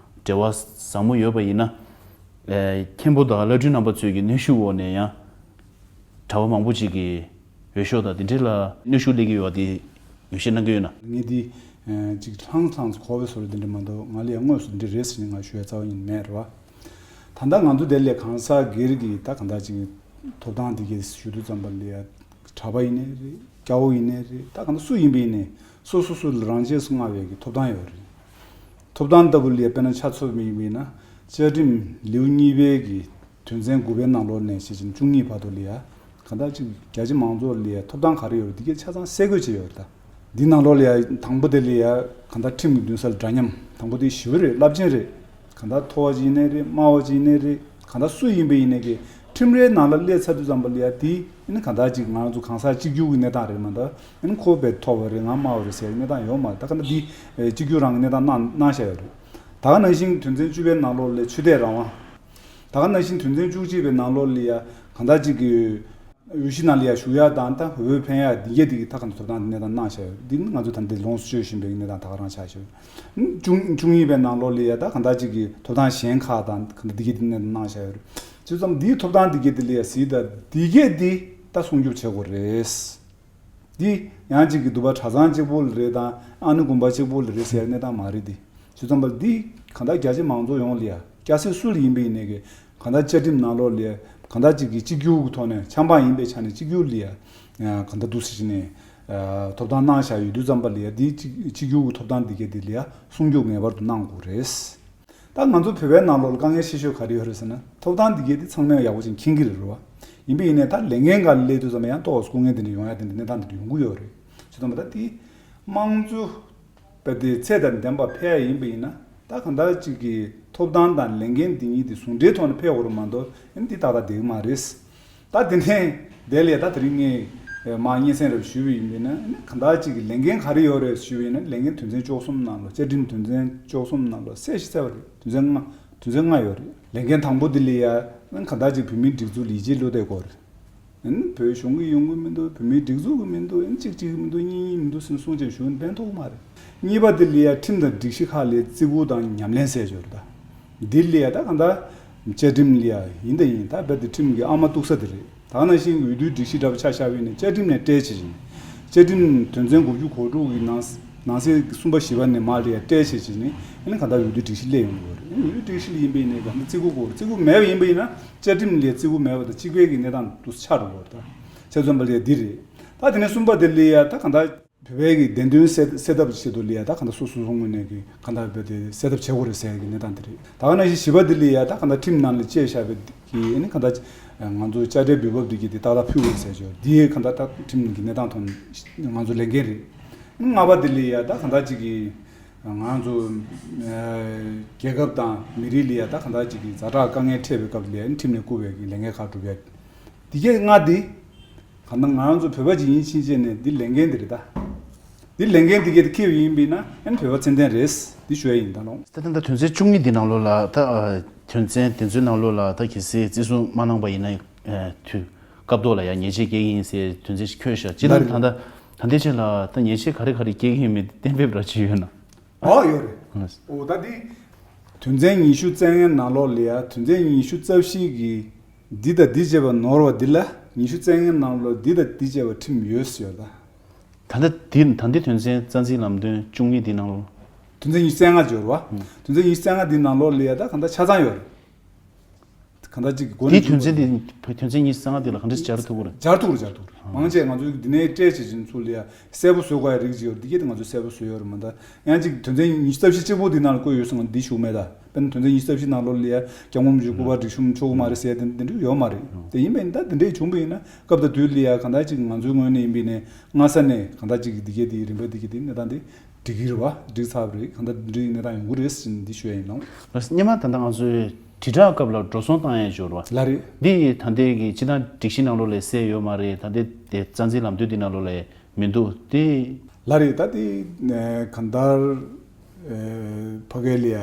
འབྲེལ་བ་ཟབ་མོ་ཡོད་པ་ཡིན་ན། ཨེ། མཁན་པོ་དང་བླ་སྤྲུལ་རྣམ་པ་ཚོས་ཀྱི་གནོན་ཤུགས་འོག་ནས་ཡང་གྲྭ་པ་མང་པོ་ཅིག་གིས་འོས་ཤོག་དང་དེ་འདྲ་ལ་གནོན་ཤུགས་སླེབས་ཀྱི་ཡོད་པ་དེ་ངོས་བཞེས་གནང་གི་ཡོད་ན། ངས་འདི་ཨེ་ཅིག་ལྷང་ལྷང་གོ་བའི་བཟོ་འདྲ་དེ་འདྲ་མ་གཏོགས། ང་ལ་ཡང་དངོས་སུ་འདི་རེད་ཟེར་ནས་ང་ཞུ་ཡ་རྩ་བ་ཉིད་མེད་རེད་བ། ད་ལྟ་ང་ཚོ་དེ་ལས་གང་ཟག་སྒེར་གྱི་ད་གང་ལྟར་ཅིག་ཐོབ་ཐང་དེ་གའི་ཞུ་དུས་ཙམ་པ་ལ་ཡ། གྲྭ་པ་ཡིན་ནའི་རེད། སྐྱ་བོ་ཡིན་ནའི་རེད། ད་གང་ལྟར་སུ་ཡིན་པ་ཡིན་ནའི་སོ་སོ་སོ་ལ་རང་ཆས་སུ་མངའ་བའི་གི་ཐོབ་ཐང་ཡོད་རེད། ཐོབ་ཐང་ལྟ་བུ་ལ་ཡ་དཔེར་ན་ཆ་མཚོན་པ་ཡིན་པ་ཡིན་ན། བཅའ་ཁྲིམས་ལེའུ་གཉིས་པའི་གི་དོན་ཚན་དགུ་པའི་ནང་ལོགས་ནས་བྱས་ཙང་བཅུ་གཉིས་བར་དུ་ལ་ཡ། གང་ལྟར་ཅིག་རྒྱ་ཆེ་མང་ཚོགས་ལ་ཡ་ཐོབ་ཐང་ག་རེ་ཡོད་རེད། འདི་གའི་ཆ་ཚང་གསལ་བཀོད་བྱས་ཡོད་རེད་ད། འདི་ནང་ལོགས་ལ་ཡ་དང་པོ་དེ་ལ་ཡ་གང་ལྟར་ཁྲིམས་ཀྱི་འདུན་སར་འདྲ་མཉམ། དང་པོ་དེ་ཞི་བ་རེད། རླབས་ཆེན་རེད། གང་ལྟར་མཐོ་བ་ཅིག་ཡིན་ནའི་རེད། དམའ་བ་ཅིག་ཡིན་ནའི་རེད། གང་ལྟར་སུ་ཡིན་པ་ཡིན་ནའི་གི་ཁྲིམས་རའི་ནང་ལ་སླེབས་ཚར་དུས་ཙམ་པ་ལ་ཡ་དེ་ཨ་ནི་གང་ལྟར་ཅིག་ང་རང་ཚོ་གང་ཟག་གཅིག་གྱུར་གྱི་གནས་སྟངས་རེད་མ་གཏོགས། ཨ་ནི་ཁོ་དཔེ་མཐོ་བ་རེད། ང་དམའ་བ་རེད་ཟེར་གནས་སྟངས་ཡོད་མ་རེད། ད་གང་ལྟར་འདི་གཅིག་གྱུར་རང་གི་གནས་སྟངས་གནང་གནང་བཞག་ཡོད་རེད། ད་ག་ནང་བཞིན་དོན་ཚན་བཅུ་པའི་ནང་ལོགས་ལ་ཆོས་དད་རང་དབང་། ད་ག་ནང་བཞིན་དོན་ཚན་བཅུ་གཅིག་པའི་ནང་ལོགས་ལ་ཡ་གང་ལྟར་ཅིག་གི་འོས་གཞི་ནང་ལ་ཡ་ཞུགས་ཡ་དང་ད་འོས་འཕེན་ཡ་འདི་གས་འདི་གི་ད་གང་ལྟར་ཐོབ་ཐང་འདི་གནས་སྟངས་གནང་བཞག་ཡོད། འདི་ནི་ང་ཚོ་ད་ལྟ་ལོངས་སུ་སྤྱོད་བཞིན་པའི་གནས་སྟངས་ད་ག་རང་ཆགས་བཞག་ཡོད། བཅུ་བཅུ་གཉིས་པའི་ནང་ལོགས་ལ་ཡ་ད་གང་ལྟར་ཅིག་གི་ཐོབ་ཐང་གཞན་ཁག་དང་གང་ལྟར་འདི་གས་འདི་གནས་སྟངས་གནང་བཞག་ཡོད། བྱས་ཙང་འདིའི་ཐོབ་ཐང་འདི་གས་འདི་ལ་ཡ་གཟིགས། ད་འདི་གས་འདི་ད་སྲུང་སྐྱོབ་བྱེད་དགོས་རེད། འདི་ཡང་གཅིག་གི་འདུག་པ། གྲྭ་ཚང་གཅིག་པོ་ལ་རེད་དང་ཨ་ནི་དགོན་པ་གཅིག་པོ་ལ་རེད་ཟེར་གནས་སྟངས་མ་རེད་འདི། བྱས་ཙང་པ་འདི་གང་ལྟར་རྒྱ་ཆེ་མང་ཚོགས་ཡོངས་ལ་ཡ། སྐྱ་སེར་སུ་ལ་ཡིན་པ་ཡིན་ནའི་གི་གང་ལྟར་བཅའ་ཁྲིམས་ནང་ལོགས་ལ་ཡ་གང་ལྟར་གཅིག་གི་གཅིག་གྱུར་གྱི་ཐོག་ནས་ཆབ་འབངས་ཡིན་པའི་ཆ་ནས་གཅིག་གྱུར་ལ་ཡ། གང་ལྟར་འདུག་སེ་བྱས་ནས་ཐོབ་ཐང་གནང་བཞག་ཡོད་དུས་ཙམ་པ་ལ་ཡ། འདི་གཅིག་གཅིག་གྱུར་གྱི་ཐོབ་ཐང་འདི་གས་འདི་ལ་ཡ་སྲུང་སྐྱོབ་ངེས་པར་དུ་གནང་དགོས་རེད། ད་ང་ཚོ་བོད་པའི་ནང་ལོགས་ལ་དཀའ་ངལ་ཆེ་ཤོས་ག་རེ་ཡོད་རེད་ཟེར་ན། ཐོབ་ཐང་འདི་གས་འདི་ཚང་མས་ཡག་པོ་ཅིག་མཁྱེན་གྱི་རེད་བ། ཡིན་པ་ཡིན་ནའི་ད་ལས་འགན་སྒང་ལ་སླེབས་དུས་ཙམ་ཡང་ཏོག་ཙམ་སྐུ་ངལ་འདི་འདྲ་ཡོང་ཡ་དེ་འདྲ་གནས་སྟངས་འདི་འདྲ་ཡོང་གི་ཡོད་རེད། བྱས་ཙང་པ་ད་དེ་དམངས་གཙོ་དཔེ་དེ་ཚད་དང་ལྡན་པ་འཕེལ་ཡ་ཡིན་པ་ཡིན་ན། ད་གང་ལྟར་ཅིག་གི་ཐོབ་ཐང་དང་ལས་འགན་འདི་གཉིས་དེ་ཟུང་འབྲེལ་ཐོག་ནས་འཕེལ་དགོས་རེད་མ་གཏོགས། ཨ་ནི་འདི་ཏག་ཏག་བསྡད་ཀྱི་མ་རེད། ད་དེ་ནས་དེ་ལས་ད་དེ་རིང་ངས་མར་སྙན་སེང་རེ་ཞུས་པ་ཡིན་པས་ན། གང་ལྟར་ཅིག་གི་ལས་འགན་ག་རེ་ཡོད་རེད་ཞུས་པ་ཡིན་ན། ལས་འགན་དོན་ཚན་བཅུ་གསུམ་ནང་ལོགས། བཅའ་ཁྲིམས་དོན་ཚན་བཅུ་གསུམ་ནང་ལོགས་གསལ་ཞིང་གསལ་བ་རེད། དོན་ཚན་ལྔ། དོན་ཚན་ལྔ་ཡོད་རེད། ལས་འགན་དང་པོ་དེ་ལ་ཡ་གང་ལྟར་ཅིག་བོད་མིའི་སྒྲིག་འཛུགས་ལ་ཡིད་ཆེས་བློ་གཏད་དགོས་རེད། ཨ་ནི་བོད་གཞུང་གི་ཡོང་གི་མི་འདུག་བོད་མིའི་སྒྲིག་འཛུགས་ཀྱི་མི་འདུག་ཨ་ནི་གཅིག་གཅིག་གི་མི་འདུག་གཉིས་གཉིས་མི་འདུག་ཟེར་ནས་གསུང་བྱས་ཞུ་ན་ཕན་ཐོགས་མ་རེད། གཉིས་པ་དེ་ལ་ཡ་ཁྲིམས་དང་སྒྲིག་གཞི་ཁག་ལ་བརྩི་བཀུར་དང་ཉམས་ལེན་ཟེར་ཡོད་རེད་ད། འདི་ལ་ཡ་ད་གང་ལྟར་བཅའ་ཁྲིམས་ལ་ཡ་ཡིན་ད་ཡིན། ད་རྦད་དེ་ཁྲིམས་ཀྱི་ཨ་མ་གཏུག་ས་དེ་རེད། ད་ག་ནང་བཞིན་འོས་བསྡུའི་སྒྲིག་གཞི་འདྲ་པོ་ཆ་བཞག་པ་ཡིན་ན། བཅའ་ཁྲིམས་ནས་བཀྲལ་བྱེད་ཅིང་། བཅའ་ཁྲིམས་དོན་ཚན་དགུ་བཅུ་གོ་དྲུག་གི་ནང་ནང་གསེས་གསུམ་པ་བཞི་པ་ནས་མར་ལ་ཡ་བཀྲལ་བྱེད་ཅིང་ནི། ཨ་ནི་གང་ལྟར་འོས་བསྡུའི་སྒྲིག་གཞི་སླེབས་ཡོང་གི་ཡོད་རེད། ཨ་ནི་འོས་བསྡུའི་སྒྲིག་གཞི་ལ་ཡིན་པ་ཡིན་ནའི་གང་ལྟར་བརྩི་བཀུར་དགོས་རེད། བརྩི་བཀུར་མེད་པ་ཡིན་པ་ཡིན་ན། བཅའ་ཁྲིམས་ལ་ཡ་བརྩི་བཀུར་མེད་པ་དང་གཅིག་པའི་གི་གནས་སྟངས་དུ་ཆགས་འགྲོ་གི་ཡོད་རེད་ད། བྱས་ཙང་པ་ལ་ཡ་འདི་རེད། ད་དེ་ནས་གསུམ་པ་དེ་ལ་ཡ་ད་གང་ལྟར་བོད་པའི་གི་བདེན་དོན་སེལ་སེལ་ཐབས་ཆེད་དུ་ལ་ཡ་ད་གང་ལྟར་སོ་སོ་སོ་ངོས་ནས་གི་གང་ལྟར་བོད་དེ་སེལ་ཐབས་བྱེད་དགོས་རེད་ཟེར་གི་གནས་སྟངས་དེ་རེད། ད་ག་ནང་བཞིན་བཞི་པ་དེ་ལ་ཡ་ད་གང་ལྟར་ཁྲིམས་ནང་ལ་བཅས་བཞག་པའི་གི་ཨ་ནི་གང་ལྟར་ང་ཚོ་དཔྱ་ཁྲལ་འབུལ་འབབ་དེ་གི་དེ་ཏག་ཏག་ཕུལ་དགོས་རེད་ཟེར་ཆོག་འདི་གང་ལྟར་ད་ཁྲིམས་ཀྱི་གནས་སྟངས་ཐོག་ནས་ང་ཚོ་ལས་འགན་རེད། ལྔ་པ་དེ་ལ་ཡ་ད་གང་ལྟར་ཅིག་གི་ང་ཚོ་ཨ་རྒྱལ་ཁབ་དང་མི་རིགས་ལ་ཡ་ད་གང་ལྟར་ཅིག་གི་ཛ་དྲག་དཀའ་ངལ་འཕྲད་པའི་སྐབས་ལ་ཡ་ཁྲིམས་ནས་བཀུར་བའི་གི་ལས་འགན་ཁག་སྒྲུབ་ཡ། འདི་གས་ལྔ་འདི་གང་ལྟར་ང་རང་ཚོ་བོད་པ་ཅིག་ཡིན་ཕྱིན་ཆད་ནས་འདི་ལས་འགན་འདི་རེད་ད། འདི་ལས་འགན་འདི་གས་འཁྱེར་བ་ཡིན་པས་ན་ཨ་ནི་བོད་པ་ཚད་ལྡན་རེད། འདི་ཞུ་ཡ་ཡིན་ད་ལོ། ད་ལྟ་དོན་ཚན་བཅུ་གཉིས་འདི་ནང་ལོགས་ལ་ད་ཨ་དོན་ཚན་དེ་ཚོའི་ནང་ལོགས་ལ་ད་གལ་སྲིད་བརྩི་སྲུང་མ་གནང་པ་ཡིན་ན་ཨ་དུས་སྐབས་ཐོག་ལ་ཡང་ཉེས་ཆད་བཀལ་གྱི་ཡིན་ཟེར་དོན་ཚན་ཞིག་འཁོད་ཤག་སྤྱིར་བཏང་ད་ལྟ་ད་ལྟའི་ཆ་ལ་ད་ཉེས་ཆད་ག་རེ་ག་རེ་བཀལ་གྱི་ཡོད་མེད་གཏན་འབེབས་ར་བྱས་ཡོད་ན། ཨོ་ཡོད་རེད། ཨོ་ད་འདི་དོན་ཚན་ཉི་ཤུ་རྩ་ལྔའི་ནང་ལོགས་ལ་ཡ་དོན་ཚན་ཉི་ཤུ་རྩ་བཞི་གི་འདི་དང་འདི་བྱས་པ་ནོར་བ་འདི་ལ་ཉི་ཤུ་རྩ་ལྔའི་ནང་ལོགས་འདི་དང་འདི་བྱས་པ་ཁྲིམས་ཡོད་ཟེར་ཡོད་ད། ད་ལྟ་འདི་ད་ལྟའི་དོན་ཚན་རྩ་འཛིན་ལམ་སྟོན་བཅུ་གཉིས་འདི་ནང་ལོགས། དོན་ཚན་ཉི་ཤུ་རྩ་ལྔ་སྦྱོར་བ། དོན་ཚན་ཉི་ཤུ་རྩ་ལྔ་འདི་ནང་ལོགས་ལ་ཡ་ད་གང་ལྟར་ཆ་ཚང་ཡོད་རེད། གང་ལྟར་ཅིག་གི་སྒོ་ནས་དེའི་དོན་ཚན་དེ་དོན་ཚན་ཉི་ཤུ་རྩ་ལྔ་དེ་ལ་གང་འདྲ་ཞིག་སྦྱར་ཐུབ་ཀྱི་རེད། སྦྱར་ཐུབ་རེད། སྦྱར་ཐུབ་རེད། མང་ཆེ་ང་ཚོའི་འདི་ནས་སྤྲད་བྱེད་ཅིང་ཚུར་ལ་ཡ་གསལ་པོ་བཟོ་དགོས་ཡ་རིགས་ཅིག་ཡོད་རེད། འདི་གས་དེ་ང་ཚོས་གསལ་པོ་བཟོས་ཡོད་རེད་མ་གཏོགས། ཡང་ཅིག་དོན་ཚན་ཉི་ཤུ་རྩ་བཞི་གཅིག་པོ་འདི་ནང་ལ་བཀོད་ཡོད་སོང་ང་འདི་ཞུ་མེད་ད། དཔེར་ན་དོན་ཚན་ཉི་ཤུ་རྩ་བཞི་ནང་ལོགས་ལ་ཡ་སྐྱབས་མགོན་རིན་པོ་ཆེ་སྐུ་པར་སྒྲིག་གཤོམ་ཆོག་གི་མ་རེད་ཟེར་ཡ་དེ་འདི་འདྲ་ཡོད་མ་རེད། དེ་ཡིན་པས་ད་འདི་འདྲ་བྱུང་བ་ཡིན་ན་སྐབས་དང་དུས་ལ་ཡ་གང་ལྟར་ཅིག་ང་ཚོའི་ངོས་ནས་ཡིན་པས་ནས་སྔ་ས་ནས་གང་ལྟར་ཅིག་འདི་གས་དེ་རིམ་པ་འདི་གས་དེ་གནས་སྟངས་དེ་འགྲིག་གི་རེད་བ། འགྲིག་ཚར་བ་རེད། གང་ལྟར་འདི་འདྲའི་གནས་སྟངས་ཡོང་གི་རེད་ཟེར་ནས་འདི་ཞུ་ཡ་ཡིན་ནོ། ལགས་སོ། སྔོན་མ་ད་ལྟ་ང་ཚོས་དྲིལ་བསྒྲགས་སྐབས་ལ་འགྲོ་སོང་བཏང་ཡས་སྦྱོར་བ། ལགས་རེད། འདི་ད་ལྟའི་གི་སྤྱི་བཏང་སྒྲིག་གཞི་ནང་ལོགས་ལ་གསལ་ཡོད་མ་རེད། ད་ལྟའི་དེ་རྩ་འཛིན་ལམ་སྟོན་འདི་ནང་ལོགས་ལ་མི་འདུག་དེ། ལགས་རེད། ད་དེ་གང་ལྟར་ཕ་གི་ལ་ཡ་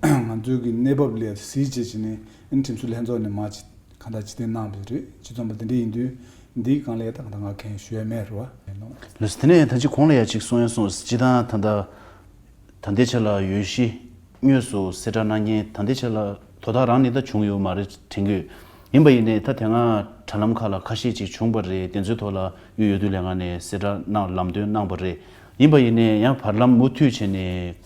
ང་ཚོའི་གི་གནས་བབ་ལ་ཡ་གཟིགས་བྱས་བྱས་ནས་ཨ་ནི་ཁྲིམས་བཟོ་ལྷན་ཚོགས་ནས་མར་ཅིག་གང་ལྟར་སྤྱི་བསྟན་གནང་བ་རེད། སྤྱི་ཚོགས་པ་འདི་འདྲ་ཡིན་དུས་འདིའི་སྒང་ལ་ཡ་ད་གང་ལྟར་ང་གང་ཡང་ཞུ་ཡ་མེད་རེད་བ། ལགས་སོ། དེ་ནས་ད་ཅི་གོང་ལ་ཡ་ཅིག་གསུང་ཡ་སོང་། སྤྱི་བཏང་ད་ལྟ་ད་ལྟའི་ཆ་ལ་འོས་གཞི་ དངོས་སུ་གསལ་བསྒྲགས་གནང་མཁན་ད་ལྟའི་ཆ་ལ་དོ་བདག་རང་ནི་ད་བྱུང་ཡོད་མ་རེད་དྲན་གྱི་ཡོད། ཡིན་པ་ཡིན་ནའི་ད་དེ་སྔ་དྲ་ལམ་ཁག་ལ་ཁ་ཤས་ཅིག་བྱུང་པ་རེད། དེ་ཚོའི་ཐོག་ལ་དབུས་འོས་བསྡུ་ལས་ཁང་ནས་གསལ་བསྒྲགས་གནང་ལམ་སྟོན་གནང་པ་རེད། ཡིན་པ་ཡིན་ནའི་ཡང་བར་ལམ་མུ་མཐུད་བྱས་ནས་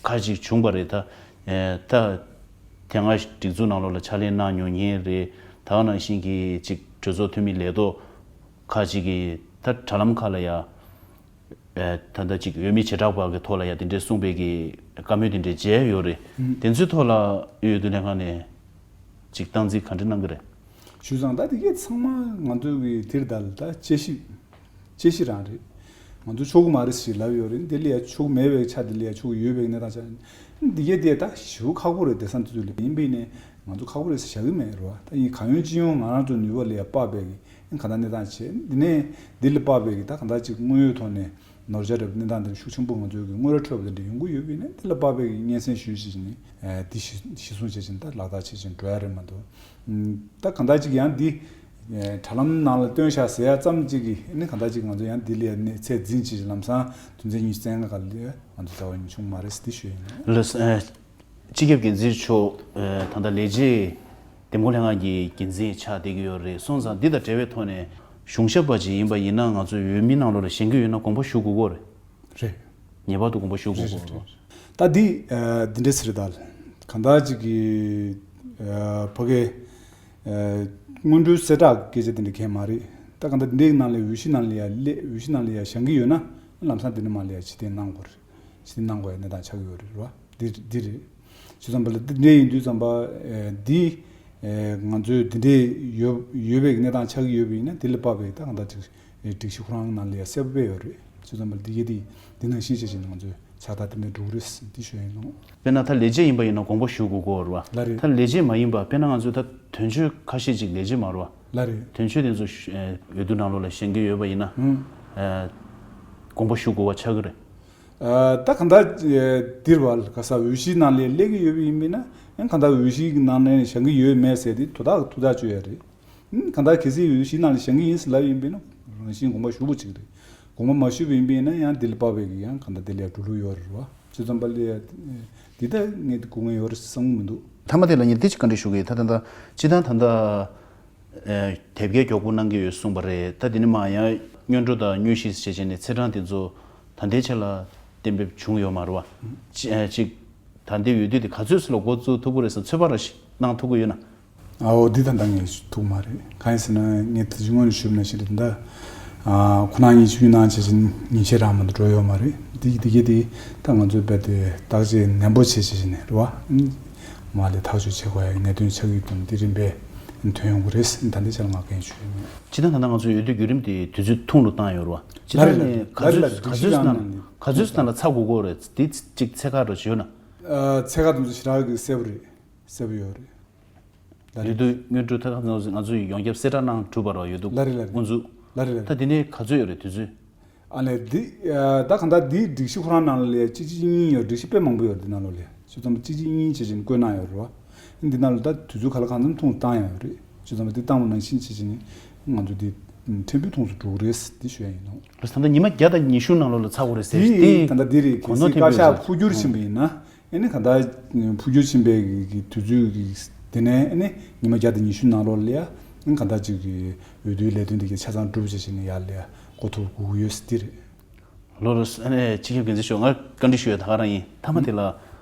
ཁ་ཅིག་བྱུང་པ་རེད། ད་ད་དེ་སྔ་སྒྲིག་འཛུགས་ནང་ལོགས་ལ་ཕྱག་ལས་གནང་མྱོང་མཁན་རེད། ད་ག་ནང་བཞིན་གྱི་ཅིག་གྲོས་ཚོགས་འཐུས་མི་ལས་ཐོག་ཁ་ཅིག་གིས་ད་དྲ་ལམ་ཁག་ལ་ཡ། ཨེ། ད་ལྟ་ཅིག་འོས་མི་བྱེ་བྲག་པ་གི་ཐོག་ལ་ཡ་དེ་འདྲའི་གསུངས་པའི་གི་བཀའ་མོལ་དེ་འདྲའི་མཇལ་ཡོད་རེད། ཨུམ། དེ་ཚོའི་ཐོག་ལ་དབུས་འོས་བསྡུ་ལྷན་ཁང་ནས་ཅིག་སྟངས་འཛིན་ག་འདྲ་གནང་གི་རེད། ཞུས་ཙང་ད་དེ་གས་ཚང་མ་ང་ཚོའི་གི་དེར་ད་ལ་ད་དཔྱད་ཞིབ་དཔྱད་ཞིབ་རང་རེད། ང་ཚོ་ཆོག་གི་མ་རེད་ཞེས་ལབ་ཡོད་རེད། དེ་ལ་ཡ་ཆོག་གི་མེད་པའི་ཆ་དེ་ལ་ཡ་ཆོག་གི་ཡོད་པའི་གནས་སྟངས་ཆགས། དེ་གས་དེ་ད་ཞེ་པོ་ཁག་པོ་རེད། དེང་སང་དུས་ཚོད་ལ་ཡིན་པས་ནས་ང་ཚོ་ཁག་པོ་རེད་ཟེར་བཞག་གི་མེད་རེད་བ། ད་ཡིན་གང་ཡོད་ཅི་ཡོང་ང་རང་ཚོ་ནུས་པ་ལ་ཡ་དཔག་པའི་གི་གང་ལྟར་གནས་སྟངས་བྱས། འདི་ནས་འདི་ལ་དཔག་པའི་གི་ད་གང་ལྟར་ཅིག་དངོས་ཡོད་ཐོག་ནས་ནོར་འཆར་རེད་པ། གནས་སྟངས་འདིར་ཤུགས་ཆེན་པོ་ང་ཚོའི་གི་དངོས་ར་འཕྲོད་པ་དེ་འདྲ་ཡོང་གི་ཡོད་པ་ཡིན་ན། འདི་ལ་དཔག་པའི་གི་སྙན་སེང་ཞུས་བྱས་ནས་འདི་གཞི་གཞི་བཟུང་བྱས་ཅིག་ད་ལག་བསྟར་བྱས་ཅིག་འགྲོ་ཡ་རེད་མ་གཏོགས། ད་གང་ལྟར་ཅིག་ཡང་འདི་དྲ་ལམ་ནང་ལ་བཏོན་བཞག་ཟེར་ཡ་ཙམ་ཅིག་གིས་ནི་གང་ལྟར་ཅིག་ང་ཚོ་ཡང་འདི་ལ་ཡ་ནས་ཚད་འཛིན་བྱས་ཅིག་ལམ་སང་དོན་ཚན་ཉི་ཤུ་རྩ་ལྔ་སྒང་ལ་ང་ཚོ་རྩ་བ་ཉིད་བྱུང་མ་རེད་ཟེར་འདི་ཞུ་ཡ་ཡིན། ལགས། སྤྱི་ཁྱབ་འགན་འཛིན་མཆོག་ད་ལྟ་ལས་བྱེད་འདེམས་བསྐོ་ལྷན་ཁང་གི་འགན་འཛིན་ཆགས་བསྡད་ཀྱི་ཡོད་རེད། སོང་ཙང་འདི་དང་འབྲེལ་བའི་ཐོག་ནས་གཞུང་ཞབས་པ་ཅིག་ཡིན་པ་ཡིན་ན་ང་ཚོ་འོས་མི་ནང་ལོགས་ལ་བཞེངས་ཀྱི་ཡོད་ན་དགོངས་པ་ཞུ་དགོས་ཀྱི་རེད། རེད། ངེས་པར་དུ་དགོངས་པ་ཞུ་དགོས་ཀྱི་རེད། ད་འདི་འདི་འདྲ་ཟེར་ད་གང་ལྟར་ཅིག་གི་ཕ་གི་སྔོན་འགྲོའི་གསལ་བསྒྲགས་སྐད་ཆ་དེ་འདྲ་གང་ཡང་མ་རེད། ད་གང་ལྟར་འདི་འདྲའི་ནང་ལ་འོས་གཞི་ནང་ལ་ཡ་སླེབས། འོས་གཞི་ནང་ལ་ཡ་བཞེངས་ཀྱི་ཡོད་ན་ལམ་སང་འདི་ནས་མར་ལ་ཡ་ཕྱིར་འཐེན་གནང་དགོས་རེད། ཕྱིར་འཐེན་གནང་དགོས་ཡ་གནས་སྟངས་ཆགས་ཀྱི་ཡོད་རེད་བ། འདི་འདི་རེད། བྱས་ཙང་པ་ལ་འདི་འདྲ་ཡིན་དུས་ཙམ་པ་འདི་ང་ཚོས་འདི་འདྲ་ཡོད་ཡོད་པའི་གནས་སྟངས་ཆགས་ཀྱི་ཡོད་པ་ཡིན་ན་འདི་ལ་དཔག་པའི་ད་གང་ལྟར་ཅིག་སྒྲིག་གཞི་ཁོ་རང་ནང་ལ་ཡ་གསལ་པོ་དཔེ་ཡོད་རེད། བྱས་ཙང་པ་ལ་འདི་གས་འདི་འདི་ནང་བཞིན་བྱས་བྱས་ནས་ང་ཚོས་ཕྱག་རྟགས་འདི་འདྲ་འགྲོ་གི་རེད་འདི་ཞུ་ཡ་ཡིན་ནོ། དཔེར་ན་ད་ལས་བྱེད་ཡིན་པ་ཡིན་ན་དགོངས་པ་ཞུ་དགོས་ཀྱི་ཡོད་རེད་བ། ལགས་རེད། ད་ལས་བྱེད་མ་ཡིན་པ་དཔེར་ན་ང་ཚོས་ད་དོན་གཅོད་ཁ་ཤས་ཅིག་ལས་བྱེད་མ་རེད་བ། ལགས་རེད། དོན་གཅོད་དེ་ཚོ་ཞུ་ཨེ་འོས་བསྡུ་ནང་ལོགས་ལ་བཞེངས་ཀྱི་ཡོད་པ་ཡིན་ན། ཧུམ། ཨེ་དགོངས་པ་ཞུ་དགོས་པ་ཆགས་ཀྱི་རེད། ཨ་ད་གང་ལྟར་ཨེ་འདིར་བ་ག་ས་འོས་གཞིའི་ནང་ལ་སླེབས་ཀྱི་ཡོད་པ་ཡིན་པས་ན་ཨེ་གང་ལྟར་འོས་གཞིའི་ནང་ནས་བཞེངས་ཀྱི་ཡོད་མེད་ཟེར་དེ་དོ་བདག་གི་ཐུགས་ཐག་གཅོད་ཡ་རེད། ཨེ་གང་ལྟར་གལ་སྲིད་འོས་གཞིའི་ནང་ལ་བཞེངས་ཀྱི་ཡིན་ཟེར་ལབ་ཡིན་པས་ན་རང་བཞིན་དགོངས་པ་ཞུ་དགོས་ཅིག་རེད། དགོངས་པ་མ་ཞུས་པ་ཡིན་པས་ན་ཡང་འདི་ལ་དཔག་པའི་གི་ཡང་གང་ལྟར་འདི་ལ་ཡ་འགྲོ་ལུགས་ཡོད་རེད་བ། བྱས་ཙང་པ་ལ་ཡ་འདི་ལྟར་ངས་འདི་དགོས་ངེས་ཡོད་རེད་བསམ་གྱི་མི་འདུག་མཐའ་མ་དེ་ལ་ངས་འདི་ཅིག་བཀའ་འདྲི་ཞུ་གི་ཡིན། ད་ད་ད་སྤྱི་བཏང་ད་ད། ཨེ་དེབ་སྐྱེལ་མགྱོགས་པོ་གནང་གི་ཡོད་གསུངས་པ་རེད། ད་དེ་ནས་མར་ཡང་སྔོན་འགྲོ་དང་དངོས་གཞི་བྱས་བྱས་ནས་ཚེས་གྲངས་དེ་ཚོ་ད་ལྟའི་ཆ་ལ་གཏན་འབེབས་བྱུང་ཡོད་མ་རེད་བ། ཅི་ཨེ་ཅིག་ད་ལྟའི་འོས་བསྡུ་དེ་ག་ཚོད་ཙམ་ལ་འགོ་བཙུགས་ཐུབ་ཀྱི་རེད་བསམ། ཚོད་དཔག་ར་ཞིག་གནང་ཐུབ་ཀྱི་ཡོད་ན། ཨའོ་འདི་ད་ལྟ་ངས་ཐུབ་མ་རེད། གང་ཡིན་ཟེར་ན་ངས་ད་ཅི་སྔོན་ནས་ཞུས་པ་ནང་བཞིན་རེད། ད་ཨ་ཁོ་རང་གཉིས་ཆུ་གནང་བྱས་བྱས་ཉིན་ཕྱེད་རང་མ་གཏོགས་འགྲོ་ཡོད་མ་རེད། འདི་འདི་གས་དེ་ད་ང་ཚོས་རྦད་དེ་བརྟག་དཔྱད་ནན་པོ་བྱས་བྱས་བྱས་ནས་རེད་བ། མ་ལས་ཐག་གཅོད་བྱེད་དགོས་ཡ་གནད་དོན་ཆགས་ཀྱི་འདུག་འདི་རིམ་པས་ཐོན་ཡོང་གི་རེད། ད་ལྟའི་ཆར་ང་གང་ཞུ་ཡ་མེད། སྤྱིར་བཏང་ད་ལྟ་ང་ཚོའི་འོས་བསྡུ་བརྒྱུད་རིམ་དེ་དུས་ཚོད་ཐུང་རུ་བཏང་ཡོད་རེད་བ། སྤྱིར་བཏང་ནས་ག་ཚོད་ག་ཚོད་ནང་ག་ཚོད་ནང་ལ་ཚར་དགོས་ཀྱི་རེད། དེ་གཅིག་ཚད་བཀག་འདྲ་ཞིག་ཡོད་ན། ཚད་བཀག་དེ་ཚོ་ཞེ་དྲག་གི་གསལ་པོ་རེད། གསལ་པོ་ཡོད་རེད། ད་འོས་རེད། བསྡུ་སྔོན་འགྲོ་ད་ང་ཚོ་ང་ཚོས་ཡོངས་ཁྱབ་གསལ་བསྒྲགས་གནང་གྲུབ་པ་རེད་བ། འོས་བསྡུ་ལ་རེད་ལ་རེད། དབུ་འཛུགས། ལ་རེད་ལ་རེད། ད་དེ་ནས་ག་ཚོད་ཡོད་རེད་དུས་ཚོད། ཨ་ལས་འདི་ད་གང་ལྟར་འདིའི་སྒྲིག་གཞི་ཁོ་རང་ནང་ལ་ལས་གཅིག་གཅིག་གཉིས་ཡོད། སྒྲིག་གཞི་དཔེ་མང་པོ་ཡོད་འདི་ནང་ལོགས་ལས། བྱས་ཙང་གཅིག་གཅིག་གཉིས་བྱས་བྱས་ནས་བཀོད་གནང་ཡོད་རེད་བ། འདི་ནང་ལ་ད་དུས་ཚོད་ག་ལ་གང་འཚམ་ཐུང་བཏང་ཡོད་རེད། བྱས་ཙང་འདི་བཏང་བ་ནང་བཞིན་བྱས་བྱས་ནས་ང་ཚོ་འདི་ཕྲན་བུ་ཐུང་སུ་འགྲོ་གི་རེད་འདི་ཞུ་ཡ་ཡིན་ནོ། ལགས་སོ། ད་ལྟ་ཉི་མ་བརྒྱ་དང་ཉི་ཤུ་ནང་ལོགས་ལ་ཚར་དགོས་རེད་ཟེར། དེ་དེ་ད་ལྟ་འདི་རེད། གོ་གནོན་ཐེབས་ཡོད་ཟེར། བཀའ་ཤག་འཕོ་འགྱུར་ཕྱིན་པ་ཡིན་ན། ཨ་ནི་གང་ལྟར་འཕོ་འགྱུར་ཕྱིན་པའི་གི་དུས་ཚོད་ཀྱི་དེ་ནས་ཨ་ནི་ཉི་མ་བརྒྱ་དང་ཉི་ཤུ་ནང་ལོགས་ལ་ཡ་ཨ་ནི་གང་ལྟར་ཅིག་གི་འོས་བསྡུའི་ལས་དོན་དེ་གའི་ཆ་ཚང་གྲུབ་བྱས་བྱས་ནས་ཡར་ལ་ཡ་འགོ་ཐུག་དགོས་ཀྱི་ཡོད་ཟེར་དེ་རེད། ལགས་སོ། ཨ་ནི་སྤྱི་ཁྱབ་འགན་འཛིན་མཆོག་ང་བཀའ་འདྲི་ཞུ་ཡ་ད་ག་རང་ཡིན། མཐའ་མ་དེ་ལ་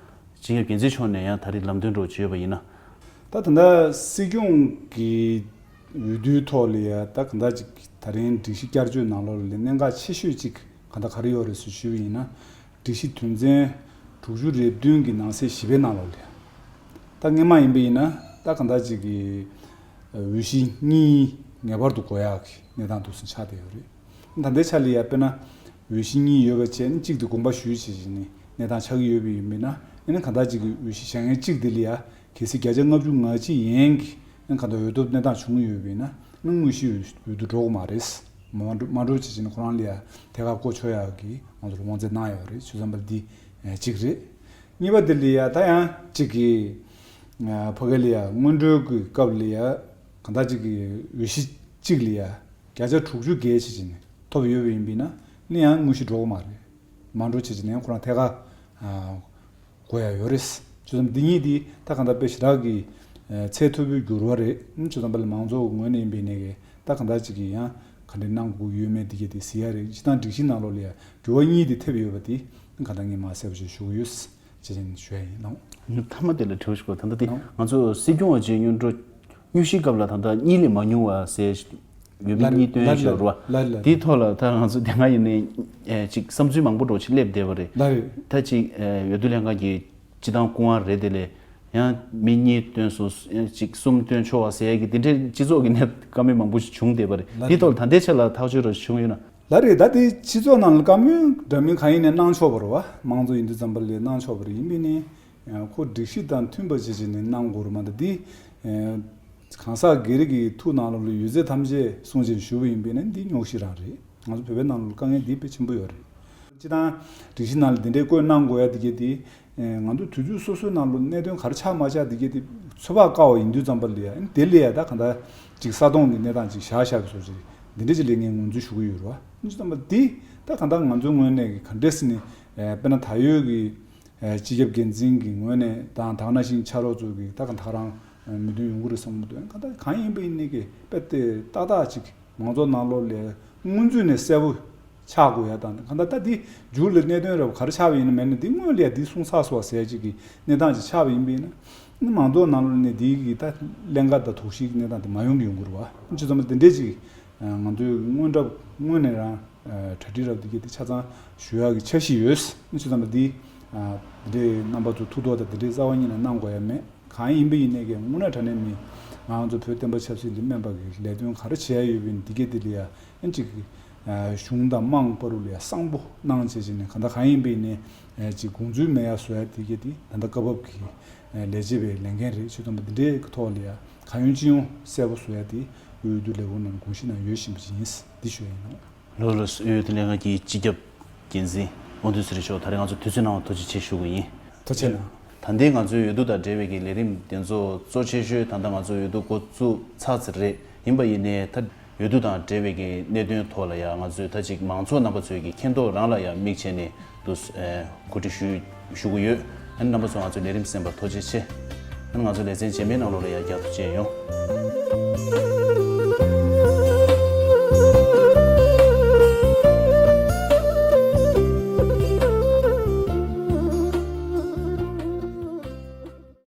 སྤྱི་ཁྱབ་འགན་འཛིན་མཆོག་ནས་ཡང་ད་རེས་ལམ་སྟོན་འདྲ་བོ་བྱས་ཡོད་པ་ཡིན་ན། ད་ད་ལྟ་སྲིད་སྐྱོང་གི་འོས་བསྡུའི་ཐོག་ལ་ཡ་ད་གང་ལྟར་ཅིག་ད་རིང་སྒྲིག་གཞི་བསྐྱར་བཅོས་ནང་ལོགས་ལ་གནད་འགག་ཆེ་ཤོས་ཅིག་གང་ལྟར་ག་རེ་ཡོད་རེད་ཟེར་ཞུས་པ་ཡིན་ན། སྒྲིག་གཞི་དོན་ཚན་དྲུག་ཅུ་རེ་བདུན་གྱི་ནང་གསེས་བཞི་པའི་ནང་ལོགས་ལ་ཡ། ད་སྔོན་མ་ཡིན་པ་ཡིན་ན་ད་གང་ལྟར་ཅིག་གི་འོས་གཞི་གཉིས་ངེས་པར་དུ་དགོས་ཡག་གི་གནས་སྟངས་འདུག་སེ་ཆགས་བསྡད་ཡོད་རེད། ད་ལྟའི་ཆ་ལ་ཡ་དཔེར་ན་འོས་གཞི་གཉིས་ཡོད་པ་བྱས་ནས་གཅིག་དེ་དགོངས་པ་ཞུས་བྱས་བྱས་ནས་གནས་སྟངས་ཆགས་ཀྱི་ཡོད་པ་ཡིན་པས་ན། ཨ་ནི་གང་ལྟར་ཅིག་གི་འོས་གཞི་བཞེངས་མཁན་གཅིག་དེ་ལ་ཡ་གལ་སྲིད་བརྒྱ་ཆ་ལྔ་བཅུ་ང་གཅིག་ཡན་གྱི་ཨ་ནི་གང་ལྟར་འོས་ཐོབ་གནས་སྟངས་བྱུང་གི་ཡོད་པས་ན། ཨ་ནི་དངོས་གཞི་འོས་འོས་བསྡུ་འགྲོ་གི་མ་རེད། མ་འགྲོ་མ་འགྲོ་བྱས་བྱས་ནས་ཁོ་རང་ལ་ཡ་ཐད་ཀར་བསྐོ་ཆོག་ཡག་གི་ང་ཚོར་དབང་ཚད་གནང་ཡོད་རེད། བྱས་ཙང་པ་འདི་གཅིག་རེད། གཉིས་པ་དེ་ལ་ཡ་ད་ཡང་གཅིག་གི་ཕ་གི་ལ་ཡ་སྔོན་འགྲོའི་གི་སྐབས་ལ་ཡ་གང་ལྟར་ཅིག་གི་འོས་གཞི་གཅིག་ལ་ཡ་བརྒྱ་ཆ་དྲུག་ཅུ་བརྒལ་བྱས་བྱས་ནས་ཐོབ་ཡོད་པ་ཡིན་པས་ན་ནི་ཡང་དངོས་གཞི་འགྲོ་གི་མ་རེད། མ་འགྲོ་བྱས་བྱས་ནས་ཡང་ཁོ་རང་ཐད་ཀར་དགོས་ཡ་ཡོད་རེད། བྱས་ ཅུ་ཙམ་འདི་གཉིས་འདི་ད་གང་ལྟར་དཔེ་ཞེ་དྲག་གི་ཚད་མཐོ་པོའི་འགྱུར་བ་རེད། ཅུ་ཙམ་པ་ལ་མང་ཚོགས་ངོས་ནས་ཡིན་པའི་ནས་ཀྱི་ད་གང་ལྟར་ཅིག་གི་ཡང་ག་འདྲ་གནང་དགོས་ཡོད་མེད་འདི་གས་དེ་གཟིགས་ཡ་རེད། སྤྱི་བཏང་སྒྲིག་གཞི་ནང་ལོགས་ལ་ཡང་འགྱུར་བ་གཉིས་དེ་ཐེབས་ཡོད་པ་དེ་གང་ལྟར་ངས་མ་གསལ་པོ་ཞིག་ཞུ་གི་ཡོད། ཅེས་ཞུ་ཡ་ཡིན་ནོ། མཐའ་མ་དེ་ལ་དྲི་བ་ཞིག་གོ། ད་ལྟ་དེ་ནོ། ང་ཚོ་སྲིད་སྐྱོང་བ་བྱས་སྔོན་འགྲོ་དངོས་གཞིའི་སྐབས་ལ་ད་ལྟ་གཉིས་ལས་མ་ཉུང་བ་ཟེར་ཡོད་མེད། ལ་གཉིས་བཏོན་ལ་ཞོར་བ། ལ་ལ་དེའི་ཐོག་ལ་ད་ང་ཚོ་དེ་སྔ་ཡིན་ནའི་ཅིག་བསམ་ཚུལ་མང་པོ་འགྲོ་ཅིག་སླེབས་བསྡད་པ་རེད། ལ་རེད། ད་ཅིག་འོས་བསྡུ་ལྷན་ཁང་གི་སྤྱི་བཏང་སྐུ་དབང་རེད། དེ་ལས་ཡང་མི་གཉིས་བཏོན་སོང་། ཡང་ཅིག་གསུམ་བཏོན་ཆོག་པ་ཟེར་ཡ་གི་དེ་འདྲའི་སྤྱི་ཚོགས་ཀྱི་གནས་བཀའ་མོལ་མང་པོ་ཞིག་བྱུང་བསྡད་པ་རེད། ལ་དེའི་ཐོག་ལ་ད་ལྟའི་ཆ་ལ་ཐག་གཅོད་རོགས་བྱུང་ཡོད་ན། ལ་རེད། ད་དེ་སྤྱི་ཚོགས་ནང་ལ་བཀའ་མོལ་འདྲ་མིན་གང་ཡིན་ནའི་གནང་ཆོག་པ་རེད་བ། མང་གཙོ་ཡིན་དུས་ཙམ་པ་ལ་གནང་ཆོག་པ་རེད། ཡིན་པས་ནི་ཁོ་སྒྲིག་གཞི་དང་མཐུན་པ་བྱེད་བྱས་ནས་གནང་དགོས་རེད་མ་གཏོགས་འདི་གང་ཟག་སྒེར་གྱི་ཐུགས་ནང་ལོགས་ལ་ཡོད་ཚད་ཐམས་ཅད་གསུང་བྱས་ཞུ་བ་ཡིན་པས་ན་འདི་རྙོག་གཞི་རང་རེད། ང་ཚོ་བོད་པའི་ནང་ལོགས་ལ་དཀའ་ངལ་འདི་དཔེ་ཆེན་པོ་ཡོད་རེད། སྤྱི་བཏང་སྒྲིག་གཞི་ནང་ལ་འདི་འདྲའི་བཀོད་གནང་དགོས་ཡ་འདི་གས་དེ་ང་ཚོ་དུས་ཚོད་སོ་སོའི་ནང་ལོགས་གནད་དོན་ག་རེ་ཆགས་མ་ཆགས་འདི་གས་དེ་ཚོད་དཔག་དཀའ་བ་ཡིན་དུས་ཙམ་པ་ལ་ཡ་དེ་ལ་ཡ་ད་གང་ལྟར་ཅིག་ས་སྟོང་གི་གནས་སྟངས་ཅིག་བཞག་བཞག་གི་བཟོ་ཅིག་འདི་འདྲ་ཅིག་ལ་ངས་ངོས་འཛིན་ཞུ་གི་ཡོད་རེད་བ། ཡིན་དུས་ཙམ་པ་འདི་ད་གང་ལྟར་ང་ཚོའི་ངོས་ནས་ག་འདྲས་ཟེར་ནས་དཔེར་ན་ད་ཡོད་ཀྱི་སྤྱི་ཁྱབ་འགན་འཛིན་གྱི་ངོས་ནས་དང་ད་ག་ནང་བཞིན་ཕྱག་རོགས་ཚོ་གི་ད་གང་ད་ག་རང་མོས་མཐུན་ཡོང་གི་རེད་བསམ་གི་མི་འདུག་གང་ལྟར་གང་ཡིན་པ་ཡིན་ནའི་གི་དཔེ་དེ་ཏག་ཏག་ཅིག་མང་ཚོགས་ནང་ལོགས་ལ་སྔོན་ཚུད་ནས་གསལ་པོ་ཆགས་དགོས་ཡ་དང་། གང་ལྟར་ད་འདི་མཇུག་ལ་གནད་དོན་རབ་ག་རེ་ཆགས་པ་ཡིན་ན་མེད་ན་འདི་སྔོན་ལ་ཡ་འདི་གསུངས་ཚར་སོང་བ་ཟེར་ཅིག་གི་གནས་སྟངས་ཅིག་ཆགས་པ་ཡིན་པ་ཡིན་ན། མང་ཚོགས་ནང་ལོགས་ནས་འདི་གི་ད་ཀླན་ཀ་དང་དོགས་གཞི་གི་གནས་སྟངས་དེ་མ་ཡོང་གི་ཡོང་གི་རེད་བ། ཅི་ཙམ་དེ་འདྲས་ཅིག་ང་ཚོའི་སྔོན་གྲབས་སྔོན་ནས་རང་གྲ་སྒྲིག་རབ་འདི་གི་དེ་ཆ་ཚང་ཞུ་ཡག་གི་འཆར་གཞི་ཡོད། ཅི་ཙམ་འདི་འདི་འདྲའི་རྣམ་པ་ཚོ་ཐུགས་དོགས་དང་འདི་འདྲའི་རྩ་བ་ཉིད་ནས་གནང་དགོས་ཡ་མེད། གང་ཡིན་པ་ཡིན་ནའི་གི་དངོས་གནས་དྲང་གནས་མི་ང་ཚོ་བོད་བསྟན་པ་ཆབ་སྲིད་འདི་སྨན་པ་གི་ལས་དོན་ག་རེ་བྱས་ཡོད་པ་ཡིན་འདི་གས་དེ་ལ་ཡ་ཨན་ཅིག་གཞུང་དང་དམངས་བར་ལ་ཡ་གསང་པོ་གནང་བྱས་བྱས་ནས་གང་ལྟར་གང་ཡིན་པ་ཡིན་ནའི་ཅིག་དགོངས་ཚུལ་མེད་ཡ་བཟོ་ཡ་འདི་གས་དེ་ད་ལྟ་སྐབས་བབ་ཀྱི་ལས་བྱེད་པའི་ལས་འགན་རེད། ཆོས་དམ་པ་འདི་འདྲའི་ཐོག་ལ་ཡ་གང་ཡོང་ཅི་ཡོང་གསལ་པོ་བཟོ་ཡ་དེ་འོས་བསྡུ་ལས་ཁུངས་ནང་དགོངས་གཞི་ནང་ཡོད་བཞིན་པ་ཅིག་ཡིན། འདི་ཞུ་ཡ་ཡིན་ནོ། ལོ་ལོ་འོས་བསྡུ་ལས་ཁང་གི་སྤྱི་ཁྱབ་འགན་འཛིན་དབང་འདུས་ཚེ་རིང་མཆོག་ད་རེས་ང་ཚོ་དུས་ཚོད་གནང་བ་ཐུགས་རྗེ་ཆེ་ཞུ་གི་ཡིན། ཐུགས་རྗེ་གནང་། ད་ལྟའི་ང་ཚོའི་འོས་བསྡུ་དང་འབྲེལ་བའི་གི་ལས་རིམ་དེ་ཚོ་གཙོ་ཆེ་ཤོས་ད་ལྟ་ང་ཚོ་འོས་བསྡུ་འགོ་བཙུགས་ཚར་ཚར་རེད། ཡིན་པ་ཡིན་ནའི་ད་འོས་བསྡུ་དང་འབྲེལ་བའི་གི་གནད་དོན་ཐོག་ལ་ཡང་ང་ཚོས་ད་ཅིག་མང་ཚོགས་རྣམ་པ་ཚོའི་གི་མཁྱེན་རྟོགས་རང་ལ་ཡང་དམིགས་བྱས་ནས་འདུག་གོ་སྒྲིག་ཞུ་ཞུ་གི་ཡོད། ཨ་ནི་རྣམ་པ་ཚོ་ང་ཚོའི་ལས་རིམ་གསན་པར་ཐུགས་རྗེ་ཆེ། ཨ་ནི་ང་ཚོའི་ལེ་ཚན་རྗེས་མའི་ནང་ལོགས་ལ་ཡང་བསྐྱར་དུ་མཇལ་ཡོང་།